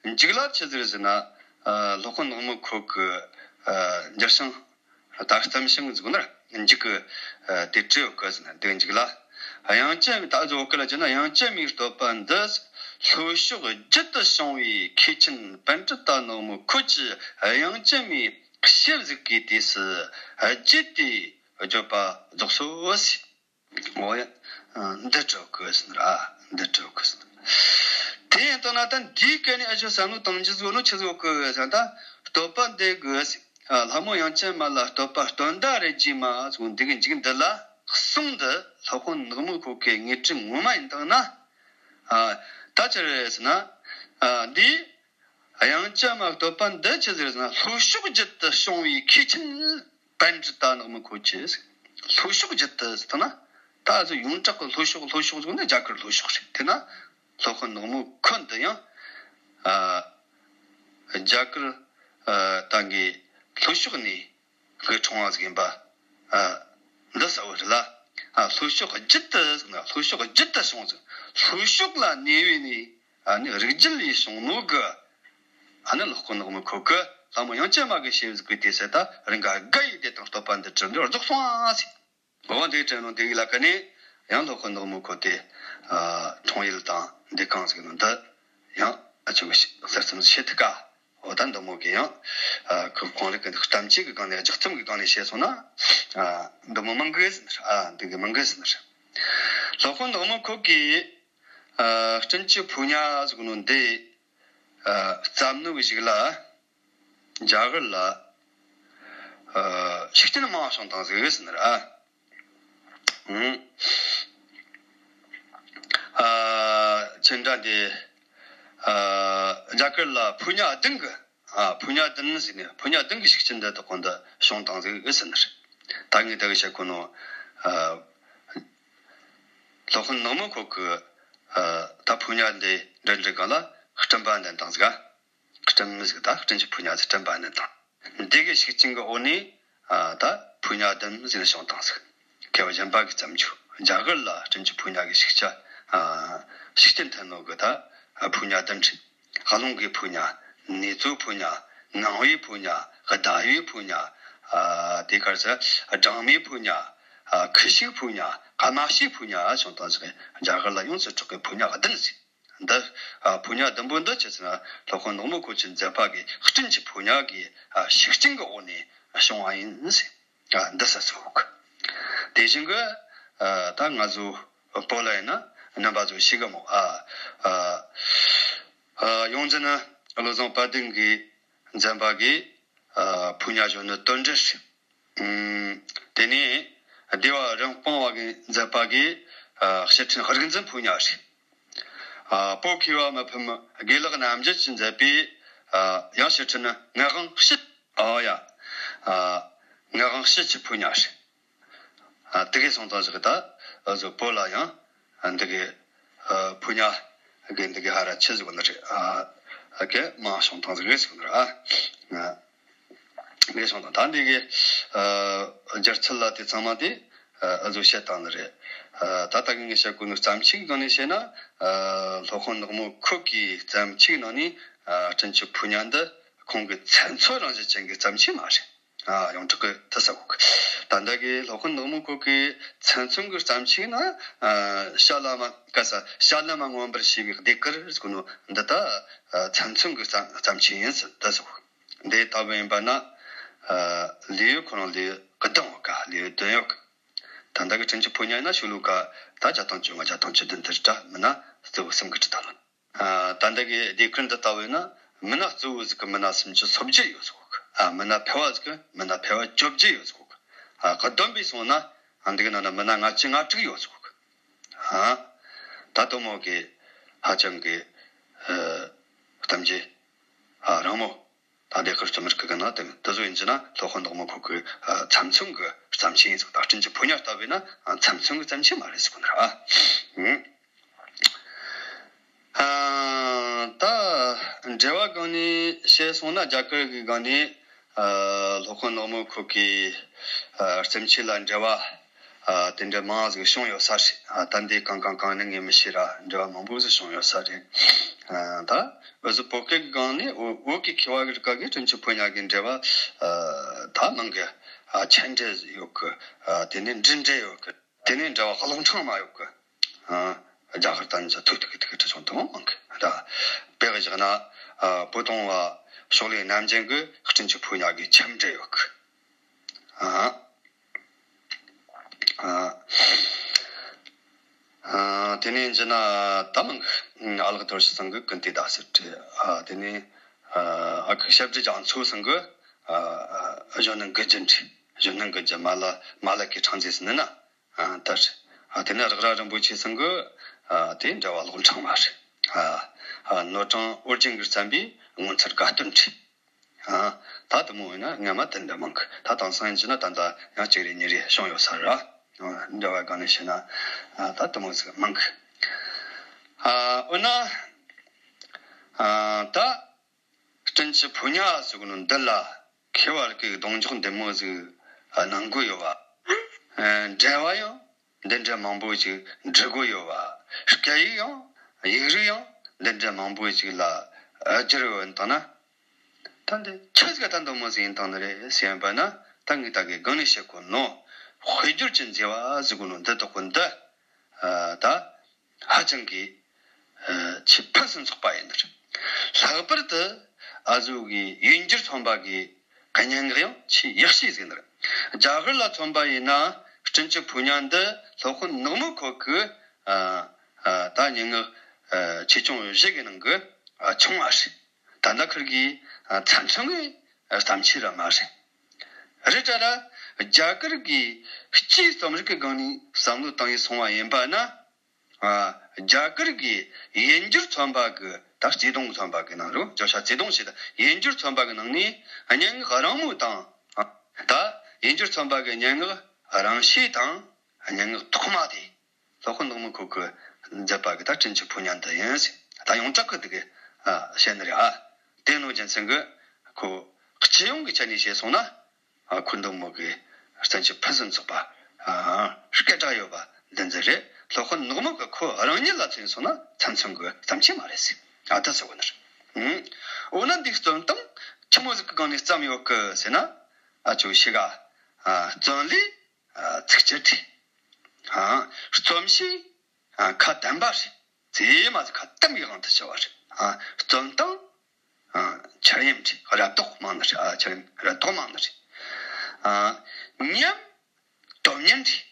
མཇུག་ལ་ཆི་ཟིག་ཟེར་ན། ཨ་སློབ་དཔོན་ནག་མོ་ཁོ་གི་ཨ་འགྱུར་བྱང་ད་གཏམ་བྱང་ཟིག་ན་མཇུག་གི་ཨ་དེ་བྲིས་ཡོད་གི་ཟེར་ན། འདི་མཇུག་ལ་དབྱངས་ཅན་མའི། ད་གཟོད་བོད་སྐད་ལ་བསྒྱུར་ན། དབྱངས་ཅན་མའི་བསྟོད་པ་འདི་ལྷོ་ཕྱོགས་བརྒྱུད་དུ་བྱུང་བའི་མཁས་ཆེན་པཎྜི་ཏ་ནག་མོ་ཁོད་ཀྱིས་དབྱངས་ཅན་མའི་ཞབས་ཟིག་གི་དུས་སུ་བརྗེད་དེ་བརྗོད་པ་རྫོགས་སོ་ཟེར། འོ་ཡ། འདི་སྤྲོད་དགོས་ཟེར་ནི་ར། འདི་སྤྲོད་དགོས་ཟེར་ནི། དེ་ཡིན་དང་ན་ད་འདིའི་སྐད་ནས་ཨ་ཅོ་བསམ་བློ་གཏོང་རྒྱུ་ཟིག་ནོ་ཆི་ཟིག་གི་ཟེར་ན། ད་བསྟོད་པ་འདི་དགོས་ཟེར། ལྷ་མོ་དབྱངས་ཅན་མ་ལ་བསྟོད་པ་སྟོན་ཟླ་རེ་རྗེས་མ་ཟེར་འདི་གི་མཇུག་འདི་ལ་གསུང་འདི་སློབ་དཔོན་ནག་མོ་ཁོ་གི་ངོས་དྲི་ངོ་མ་ཡིན་དང་ན། ཨ་ད་ཆི་རེད་ཟེར་ན། ཨ་འདི་དབྱངས་ཅན་མ་བསྟོད་པ་འདི་ཆི་ཟིག་རེད་ཟེར་ན། ལྷོ་ཕྱོགས་བརྒྱུད་དུ་བྱུང་བའི་མཁས་ཆེན་པཎྜི་ཏ་ནག་མོ་ཁོད་ཀྱིས། ལྷོ་ཕྱོགས་བརྒྱུད་དུ་ཟེར་ན། ད་གཟོད་ཡོངས་གྲགས་ཀྱི་ལྷོ་ཕྱོགས། ལྷོ་ཕྱོགས་ཟེར་ན་རྒྱ་གར་ལྷོ་ཕྱོགས་རེད། དེ་ན་སློབ་དཔོན་ནག་མོ་ཁོད་འདི་ཡང་ཨ་རྒྱ་གར་ཨ་ད་གི་ལྷོ་ཕྱོགས་ནས་གི་འཁྲུངས་པ་ཟིག་ཡིན་པ། ཨ་འདི་གསལ་བོ་རེད་ལ། ཨ་ལྷོ་ཕྱོགས་བརྒྱུད་དུ་ཟེར་ན། ལྷོ་ཕྱོགས་བརྒྱུད་དུ་བྱུང་ཟིག། ལྷོ་ཕྱོགས་ལ་གནས་པའི་ནི་ཨ་ནི་རིགས་རྒྱུད་ལས་བྱུང་ནོ་གི། ཨ་ནི་སློབ་དཔོན་ནག་མོ་ཁོད་གི་ལྷ་མོ་དབྱངས་ཅན་མ་གི་ཞབས་ཟིག་གི་དུས་སུ་ད་རང་ག་དགའ་ཡི་དེ་དང་བསྟོད་པ་འདི་བྲིས་འདི་རྫོགས་སོང་ཨ་ཟེར། འོ་འདི་བྲིས་ནོ་འདི་གི་ལ་ཀ་ནས་ཡང་སློབ་དཔོན་ནག་མོ་ཁོད་དེ་ཨ་འཁྲུངས་ཡུལ་དང་འདི་གང་ཟིག་ནོ་འདི་ཡང་ཨ་ཅོ་གི་གསར་རྩོམ་བྱེད་ཐུབ་ཀ། འོ་ད་འདི་མོ་གི་ཡང་ཨ་ཁོ་ཁོང་རང་གི་གཏམ་རྒྱུད་ཀྱི་སྒང་ནས་ལྗགས་རྩོམ་གྱི་སྒང་ནས་བཤད་སོང་ན། ཨ་འདི་མོ་མང་གི་ཟེར་ནི་རེད། ཨ་འདི་གི་མང་གི་ཟེར་ནི་རེད། སློབ་དཔོན་ནག་མོ་ཁོད་གིས་ཨ་སྤྲིན་གྱི་ཕོ་ཉ་ཟེར་གོ་ནོ་འདི་ཨ་བརྩམས་ནོ་གཞུག་ལ་རྒྱ་གར་ལ་ཨ་ཤུགས་རྐྱེན་མང་བ་བྱུང་བཏང་ཟིག་ཟེར་ནི་རེད། ཨ་ཨ་ཅི་འདྲ་འདི་ཨ་རྒྱ་གར་ལ་ཕོ་ཉ་བདུན་གི། ཨ་ཕོ་ཉ་བདུན་ཟེར་ནས་ཕོ་ཉ་བདུན་གི་ཤུགས་རྐྱེན་འདི་དག་གོ་འདི་བྱུང་བཏང་ཟིག་ཟེར་ནི་རེད། ད་ངས་ད་གི་བཤད་གོ་ནོ་ཨ་སློབ་དཔོན་ནག་མོ་ཁོད་གི་ཨ་ད་ཕོ་ཉ་འདི་འདྲ་འདྲ་གང་ལ་སྤྲིན་པ་འདི་བཏང་ཟིག། ཨ་སྤྲིན་ཟིག། ད་སྤྲིན་གྱི་ཕོ་ཉ་ཟིག་སྤྲིན་པ་འདི་བཏང་། འདི་གི་ཤུགས་རྐྱེན་གི་འོག་ནས་ཨ་ད་ཕོ་ཉ་བདུན་ཟེར་ནས་བྱུང་བཏང་ཟིག། མཁས་པ་གཞན་པ་གིས་བརྩམས་རྒྱུ། རྒྱ་གར་ལ་སྤྲིན་གྱི་ཕོ་ཉ་གི་ཤུགས་རྐྱེན་ཨ་ཤུགས་རྐྱེན་ཐེབས་ནོ་གི་ད་ཕོ་ཉ་བདུན་རེད། རླུང་གི་ཕོ་ཉ། ནེ་ཙོའི་ཕོ་ཉ། ནང་པའི་ཕོ་ཉ། ཟླ་བའི་ཕོ་ཉ། ཨ་དེ་གར་ཚ་སྦྲང་མའི་ཕོ་ཉ། ཨ་ཁུ་བྱུག་ཕོ་ཉ། ཀ་མ་ཤའི་ཕོ་ཉ་བྱུང་བཏང་ཟིག། རྒྱ་གར་ལ་ཡོངས་སུ་གྲགས་པའི་ཕོ་ཉ་བདུན་ཟིག། འདི་ཨ་ཕོ་ཉ་བདུན་པོ་འདི་ཆི་ཟེར་ན་སློབ་དཔོན་ནག་མོ་ཁོད་ཀྱིས་མཛད་པ་གི་སྤྲིན་གྱི་ཕོ་ཉ་གི་ཨ་ཤུགས་རྐྱེན་གི་འོག་ནས་བྱུང་བ་ཡིན་ཟེར། ཨ་འདི་ས་སོགས། དེ་བཞིན་གི་ཨ་ད་ང་ཚོ་བོད་ལ་ཡིན་ན་རྣམ་པ་ཚོ་ཤེས་གི་མོ། ཨ་ཨ་ཨ་ཡོངས་འཛིན་བློ་བཟང་དཔལ་ལྡན་གྱིས་མཛད་པ་གི་ཨ་ཕོ་ཉ་གཞོན་ནུ་དོན་འགྲེལ་ཞིག། ཨུམ། དེ་ནས་སྡེ་བ་རིན་སྤུངས་པ་གིས་མཛད་པ་གི་ཨ་ཕྱིར་འཕྲིན་རིག་འཛིན་ཕོ་ཉ་ཞིག། ཨ་བོད་མཁས་པ་མི་ཕམ་དགེ་ལེགས་རྣམ་རྒྱལ་གྱིས་མཛད་པའི་ཨ་ཡང་ཕྱིར་འཕྲིན་ངག་དབང་དཔྱིད། ཨ་ཡ། ཨ་ངག་དབང་དཔྱིད་ཀྱི་ཕོ་ཉ་ཞིག། ཨ་དེ་གའི་སོང་ཙང་ཞིག་ད་ཨ་ཟོ་བོད་ལ་ཡང་ཨ་འདི་གའི་ཨ་ཕོ་ཉ་གི་འདི་གའི་ཧ་ར་ཆི་ཟིག་ནི་རེད། ཨ་ ད་གི་མ་བྱུང་ཐང་ཟིག་རེད་ཟེར་གི་ར། ཨ། མེད་སོང་དང་། ད་འདི་གི་ཨ་སྒྱུ་རྩལ་ལ་དེ་ཚང་མ་དེ་ཨ་བཟོ་བཤད་བཏང་ནི་རེད། ཨ་ད་ལྟ་གི་ངས་བཤད་གོ་ནི་བརྩམས་ཆོས་སྒང་ནས་བཤད་ན། ཨ་སློབ་དཔོན་ནག་མོ་ཁོ་གི་བརྩམས་ཆོས་ནང་ནས་ཨ་སྤྲིན་གྱི་ཕོ་ཉ་འདི་ཁོང་གི་ཚད་མཚོན་རང་བཞིན་ཅན་གྱི་བརྩམས་ཆོས་མ་རེད། ཨ་ཡོངས་གྲགས་ཀྱི་དེ་ཟེར་གོ་གི། ད་ལྟ་གི་སློབ་དཔོན་ནག་མོ་ཁོ་གི་ཚད་མཚོན་གྱི་བརྩམས་ཆོས་ན། ཨ་ཤཱ་ལ་མ་ག་ས་ཤཱ་ལ་མ་མངོན་པར་ཤེས་པའི་ཟློས་གར་ཟེར་གོ་ནོ་འདི་ད་ཨ་ཚད་མཚོན་གྱི་བརྩམས་བརྩམས་ཆོས་ཡིན་ཟེར་དེ་ཟེར་གོ་གི། འདི་ལྟ་བུ་ཡིན་པ་ན། ཨ་ལེའུ་ཁོ་རང་ལེའུ་བདུན་ཡོད་ཀ་ལེའུ་བདུན་ཡོད་ཀ་ད་ལྟ་གི་སྤྲིན་གྱི་ཕོ་ཉ་ཡིན་ན་ཤོ་ལོ་ཀ་ད་བརྒྱ་དང་བཅོ་ལྔ་བརྒྱ་དང་བཅུ་བདུན་དེ་རེད་དྲ། མིན་ན་གཙོ་བོ་གསུམ་གི་ཁྲི་ད་ལོ། ཨ་ད་ལྟ་གི་ཟློས་གར་འདི་ལྟ་བུ་ཡིན་ན་མིན་ན་གཙོ་བོ་ཟིག་གི་མིན་ན་སུམ་ཅུ་སོ་བརྒྱད་ཡོད་ཟེར་གོ་གི། ཨ་མིན་ན་ཕལ་བ་ཟིག་གི་མིན་ན་ཕལ་བ་བཅོ་བརྒྱད་ཡོད་ཟེར་གོ་གི། ཨ་བསྡོམས་པས་སོང་ན་ཨ་འདི་གི་ནང་ན་མིན་ན་ལྔ་བཅུ་ང་དྲུག་ཡོད་ཟེར་གོ་གི། ཨ་ད་དེ་མོ་གི་ཧ་ཅང་གི་ཨ་གཏམ་རྒྱུད་ཨ་རིང་མོ། ད་ལྟའི་ཁར་རྩོམ་རིག་གི་ནང་དེ་དེ་ཚོ་ཡིན་གྱི་ན་སློབ་དཔོན་ནག་མོ་ཁོ་གི་ཨ་ཚད་མཚོན་གྱི་བརྩམས་ཆོས་ཡིན་ཟེར་གོ། ད་སྤྲིན་གྱི་ཕོ་ཉ་ལྟ་བུ་ཡིན་ན་ཨ་ཚད་མཚོན་གྱི་བརྩམས་ཆོས་མ་རེད་ཟེར་གོ་ནི་ར། ཨ་ད་འགྲེལ་བ་སྒང་ནས་བཤད་སོང་ན། རྒྱ་གར་གི་སྒང་ནས་ཨ་སློབ་དཔོན་ནག་མོ་ཁོ་གི་ཨ་བརྩམས་ཆོས་ལ་འགྲེལ་བ་ཨ་དེ་འདྲ་མང་ཟིག་བྱུང་ཡོད་ས་རེད། ཨ་ད་འདི་གང་གང་གང་ནི་ངས་མི་ཤེས་ར། འགྲེལ་བ་མང་པོ་ཟིག་བྱུང་ཡོད་ས་རེད། ཨ་ད་འུ་ཚོ་བོད་སྐད་ཀྱི་སྒང་ནས་བོད་བོད་ཀྱི་མཁས་པ་གི་རིགས་ཀ་གིས་སྤྲིན་གྱི་ཕོ་ཉ་གི་འགྲེལ་བ་ཨ་ད་མང་གི་ཨ་ཆ་འགྲིག་ཡོད་གི། ཨ་དེ་ནས་འགྲིག་འགྲིག་ཡོད་གི། དེ་ནས་འགྲེལ་བ་ལོག་འཕྲང་མ་ཡོད་གི། ཨ་རྒྱ་གར་དང་ཚ་ཐུག་ཐུག་ཐུག་ཐུག་བྱུང་དུ་མང་གི། ད་དཔེ་བཞག་ན་ཨ་བོ་དོང་བ་ཕྱོགས་ལས་རྣམ་རྒྱལ་གི་སྤྲིན་གྱི་ཕོ་ཉ་གི་ཆ་འགྲིག་ཡོད་གི། ཨ། ཨ། ཨ། དེ་ནས་འཇི་ན་ད་མང་གི་ཨ་ལགས་དོར་ཞི་ཚང་གི་ཀུན་ཏེ་ཟླ་ཟེར་བྲིས། ཨ་དེ་ནས་ཨ་ཨ་ཁུ་ཞབས་དྲུང་རྒྱ་མཚོ་ཚང་གི་ཨ་གཞོན་ནུ་མགུལ་རྒྱན་བྲིས། གཞོན་ནུ་མགུལ་རྒྱན་མ་ལ་མ་ལ་གི་ཕྲེང་མཛེས་ཟེར་ནི་ན། ཨ་ད་རེད། ཨ་དེ་ནས་རེག་ར་རིན་པོ་ཆེ་ཚང་གི་ཨ་དེ་འགྲེལ་བ་ལོག་འཕྲང་མ་རེད། ཨ་ཨ་ནོར་བྲང་ཨོ་རྒྱན་གྱིས་བརྩམས་པའི་ངོ་མཚར་དགའ་སྟོན་བྲིས། ཨ་ད་དེ་མོ་ཡིན་ན་སྔ་མ་དེ་འདྲ་མང་གི། ད་དེང་སང་ཡིན་ན་ད་ལྟ་ཡང་གཅིག་རེ་གཉིས་རེ་བྱུང་ཡོད་ས་རེད། ཨ་འདྲ་བ་གང་ནས་བཤད་ན་ཨ་ད་དེ་མོ་ཟིག་མང་གི། ཨ་འོ་ན་ཨ་ད་སྤྲིན་གྱི་ཕོ་ཉ་ཟེར་གོ་ནོ་འདི་ལ་མཁས་པ་རིགས་ཀྱིས་གདེང་འཇོག་འདི་མོ་ཟིག་ཨ་གནང་གི་ཡོད་པ། ཨ་འགྲེལ་བ་ཡང་འདི་འདྲ་མང་པོ་ཞིག་འབྲི་དགོས་ཡོད་པ། སྐད་ཡིག་ཡང་ཡིག་རིགས་ཡང་འདི་འདྲ་མང་པོ་ཞིག་ལ་ཨ་བསྒྱུར་ཡོད་བཏང་ན། ད་འདི་ཆི་ཟིག་ད་འདི་མོ་ཟིག་ཡིན་བཏང་ནི་རེད་ཟེར་བ་ན། ད་ངས་ད་གི་སྒང་ནས་བཤད་གོ་ནོ་དཔེ་སྦྱོར་གྱི་མཛེས་པ་ཟེར་གོ་ནོ་འདི་དག་གོ་འདི་ཨ་ད་ཧ་ཅང་གི་ཨ་ཆེས་ཕུན་སུམ་ཚོགས་པ་ཡིན་ནི་རེད། ལྷག་པར་དུ་ཨ་ཟོ་གི་ཡིན་གྱི་རྩོམ་པ་གི་སྙན་ངག་ཡང་ཆེས་ཡག་ཤོས་ཟིག་ཡིན་ནི་རེད། རྒྱ་གར་ལ་མཚོན་པ་ཡིན་ན་སྤྲིན་གྱི་ཕོ་ཉ་འདི་སློབ་དཔོན་ནག་མོ་ཁོ་གི་ཨ་ཨ་ད་སྙན་ངག་ཨ་ཆེ་ཆུང་བཞི་གི་ནང་གི་ཨ་ཆུང་བ་རེད། ད་ལྟ་ཁུར་གི་ཨ་ཚན་ཆུང་གི་ཨ་བརྩམས་ཆོས་ར་མ་རེད། རེད་དྲ་ར་རྒྱ་གར་གི་སྤྱིའི་རྩོམ་རིག་གི་སྒང་ནས་བསམ་བློ་བཏང་ཡས་སོང་བ་ཡིན་པ་ན། ཨ་རྒྱ་གར་གི་ཡིན་གྱི་རྩོམ་པ་གི་ད་བརྩེ་དུང་རྩོམ་པ་གི་ནང་རུ་བརྗོད་བྱ་བརྩེ་དུང་ཞེས་ད་ཡིན་གྱི་རྩོམ་པ་གི་ནང་ནས་སྙན་ངག་རིང་མོ་དང་། ད་ཡིན་གྱི་རྩོམ་པ་གི་སྙན་ངག་རིང་ཤོས་དང་སྙན་ངག་ཐོག་མ་དེ། སློབ་དཔོན་ནག་མོ་ཁོ་གི་མཛད་པ་གི་ད་སྤྲིན་གྱི་ཕོ་ཉ་འདི་ཡིན་ཟེར། ད་ཡོངས་གྲགས་གི་དེ་གི་ཨ་བཤད་ནི་རེད། ཨ་དེ་ནོ་རྒྱུ་མཚན་གི་ཁོ་སྤྱི་ཡོངས་ཀྱི་ཆ་ནས་བཤད་སོང་ན། ཨ་ཁོ་འདི་མོ་གི་བརྩམས་ཆོས་ཕུན་སུམ་ཚོགས་པ་ཨ་སྐད་གྲགས་ཡོད་པ་འདི་འདི་རེད། སློབ་དཔོན་ནག་མོ་གི་ཁོ་རང་ཉིད་ལ་མཚོན་སོང་ན་ཚན་ཆུང་གི་བརྩམས་ཆོས་མ་རེད་ཟེར། ཨ་ད་ཟེར་བ་ནི་རེད། ཨུ་འོ་ན་འདི་རྩོམ་སྟངས་ཆི་མོ་ཟིག་གི་སྒང་ནས་བརྩམས་ཡོད་གི་ཟེར་ན། ཨ་ཅོ་ཤི་ག་ཨ་རྩོམ་ལས། ཨ་ཚིགས་བཅད་བྲིས། ཨ་རྩོམ་གཞི་ཨ་ཁ་དམ་པ་རེད། ཚེ་མ་ཟིག་ཁ་དམ་གྱི་དབང་དུ་བྱ་བ་རེད། ཨ་རྩོམ་སྟངས་ཨ་འཁྱར་ཡམ་བྲིས། རབ་རྟོག་མང་ནི་རེད། ཨ་འཁྱར་ཡམ་རབ་རྟོག་མང་ནི་རེད། ཨ་ཉམས་སྟོབས་ཉམས་བྲིས།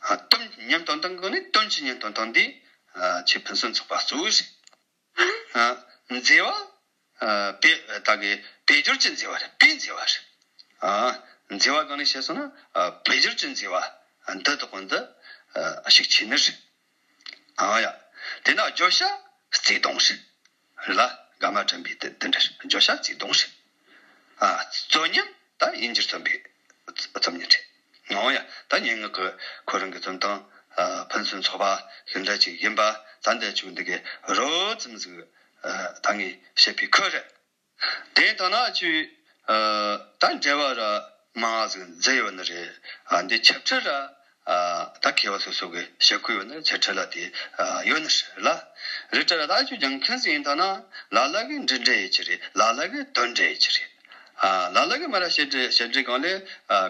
ཨ་སྟོབས་ཉམས་སྟོན་སྟངས་གི་ནི་དོན་གྱི་ཉམས་སྟོན་སྟངས་འདི་ཨ་ཆེས་ཕུན་སུམ་ཚོགས་པ་གཙོ་བོ་རེད། ཨ་མཛེས་པ། ཨ་དཔེ་ད་གི་དཔེ་སྦྱོར་གྱི་མཛེས་པ་རེད། དཔེའི་མཛེས་པ་རེད། ཨ་མཛེས་པ་གང་ནས་བཤད་སོང་ན། ཨ་དཔེ་སྦྱོར་གྱི་མཛེས་པ་འདི་དག་འདི་ཨ་ཤུགས་ཆེ་ནི་རེད། ཨ་ཡ། དེ་ན་བརྗོད་བྱ་བརྩེ་དུང་རེད། ལ་དགའ་མ་དྲན་པའི་དེ་དེ་འདྲ་རེད། བརྗོད་བྱ་བརྩེ་དུང་རེད། ཨ་རྩོད་ཉམས་ད་ཡིན་གྱི་རྩོམ་པའི་རྩོམ་ཉམས་རེད། ཨོ་ཡ། ད་སྙན་ངག་གི་ཁོ་རང་གི་རྩོམ་སྟངས་ཨ་ཕུན་སུམ་ཚོགས་པ་ཞིག་འདྲ་ཅིག་ཡིན་པ། ད་འདི་ཆུ་འདི་གི་རོ་ཙམ་ཟིག་ ད་ངས་བཤད་པའི་ཁུལ་རེད། དེ་ལྟ་ན་ཆུ་ད་འབྲེལ་བ་ར་མང་ཟིག་མཛད་ཡོད་ནི་རེད། འདི་ཆིབས་ཁྲི་ར་ད་མཁས་པ་སོ་སོ་གི་བཤད་ཁུལ་ཡོད་ནི་ཆིབས་ཁྲི་ལ་དེ་ཡོད་ནི་རེད་ལ། རེད་ད་ར་ད་ཆུ་ལྗང་མཁན་ཟིག་ཡིན་ད་ན་ལ་ལ་གི་འབྲེལ་འདྲ་ཡེད་ཀྱི་རེད། ལ་ལ་གི་དོན་འགྲེལ་ཡེད་ཀྱི་རེད། ལ་ལ་གི་མ་ར་བཤད་འདྲེ་བཤད་འདྲེ་གང་ལས་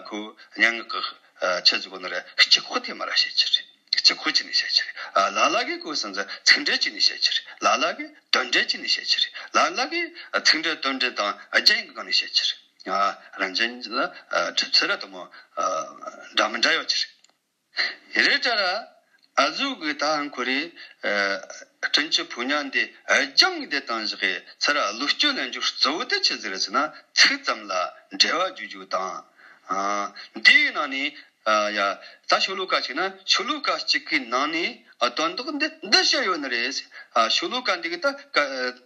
ཁོ་སྙན་ངག་གི་ཆི་ཟིག་གོ་ནི་རེད། སྤྱི་ཁོག་དེ་མ་ར་བཤད་ཀྱི་རེད། སྤྱི་ཁོག་ཅི་ནས་བཤད་ཀྱི་རེད། ལ་ལ་གི་གོ་སོང་ཙང་ཚིག་འགྲེལ་ཅི་ནས་བཤད་ཀྱི་རེད། ལ་ལ་གི་དོན་འགྲེལ་ཅི་ནས་བཤད་ཀྱི་རེད། ལ་ལ་གི་ཚིག་འགྲེལ་དོན་འགྲེལ་དང་རྒྱན་གྱི་སྒང་ནས་བཤད་ཀྱི་རེད། རང་རྒྱན་ལ་གྲུབ་ཚུལ་ར་དུ་མོ་འདྲ་མི་འདྲ་ཡོད་ཀྱི་རེད། རེད་ད་ར་ཨ་ཟུག་གི་ད་ཧང་ཁོ་རེ་སྤྲིན་ཆུ་ཕུ་ཉ་འདི་རྒྱང་གི་དེ་བཏང་བཞག་གི་ཚུར་བློ་སྐྱོད་ལེན་རྒྱུ་གཙོ་བོ་དེ་ཆི་ཟིག་རེད་ཟེར་ན་ཚིག་ཙམ་ལ་འགྲེལ་བ་བརྗོད་རྒྱུ་དང་། འདིའི་ནང་ནས། ཡ། ད་ཤོ་ལོ་ཀ་གཅིག་ན་ཤོ་ལོ་ཀ་གཅིག་གི་ནང་ནས་དོན་དག་འདི་འདི་བཤད་ཡོད་ནི་རེད། ཤོ་ལོ་ཀ་འདི་གི་ད་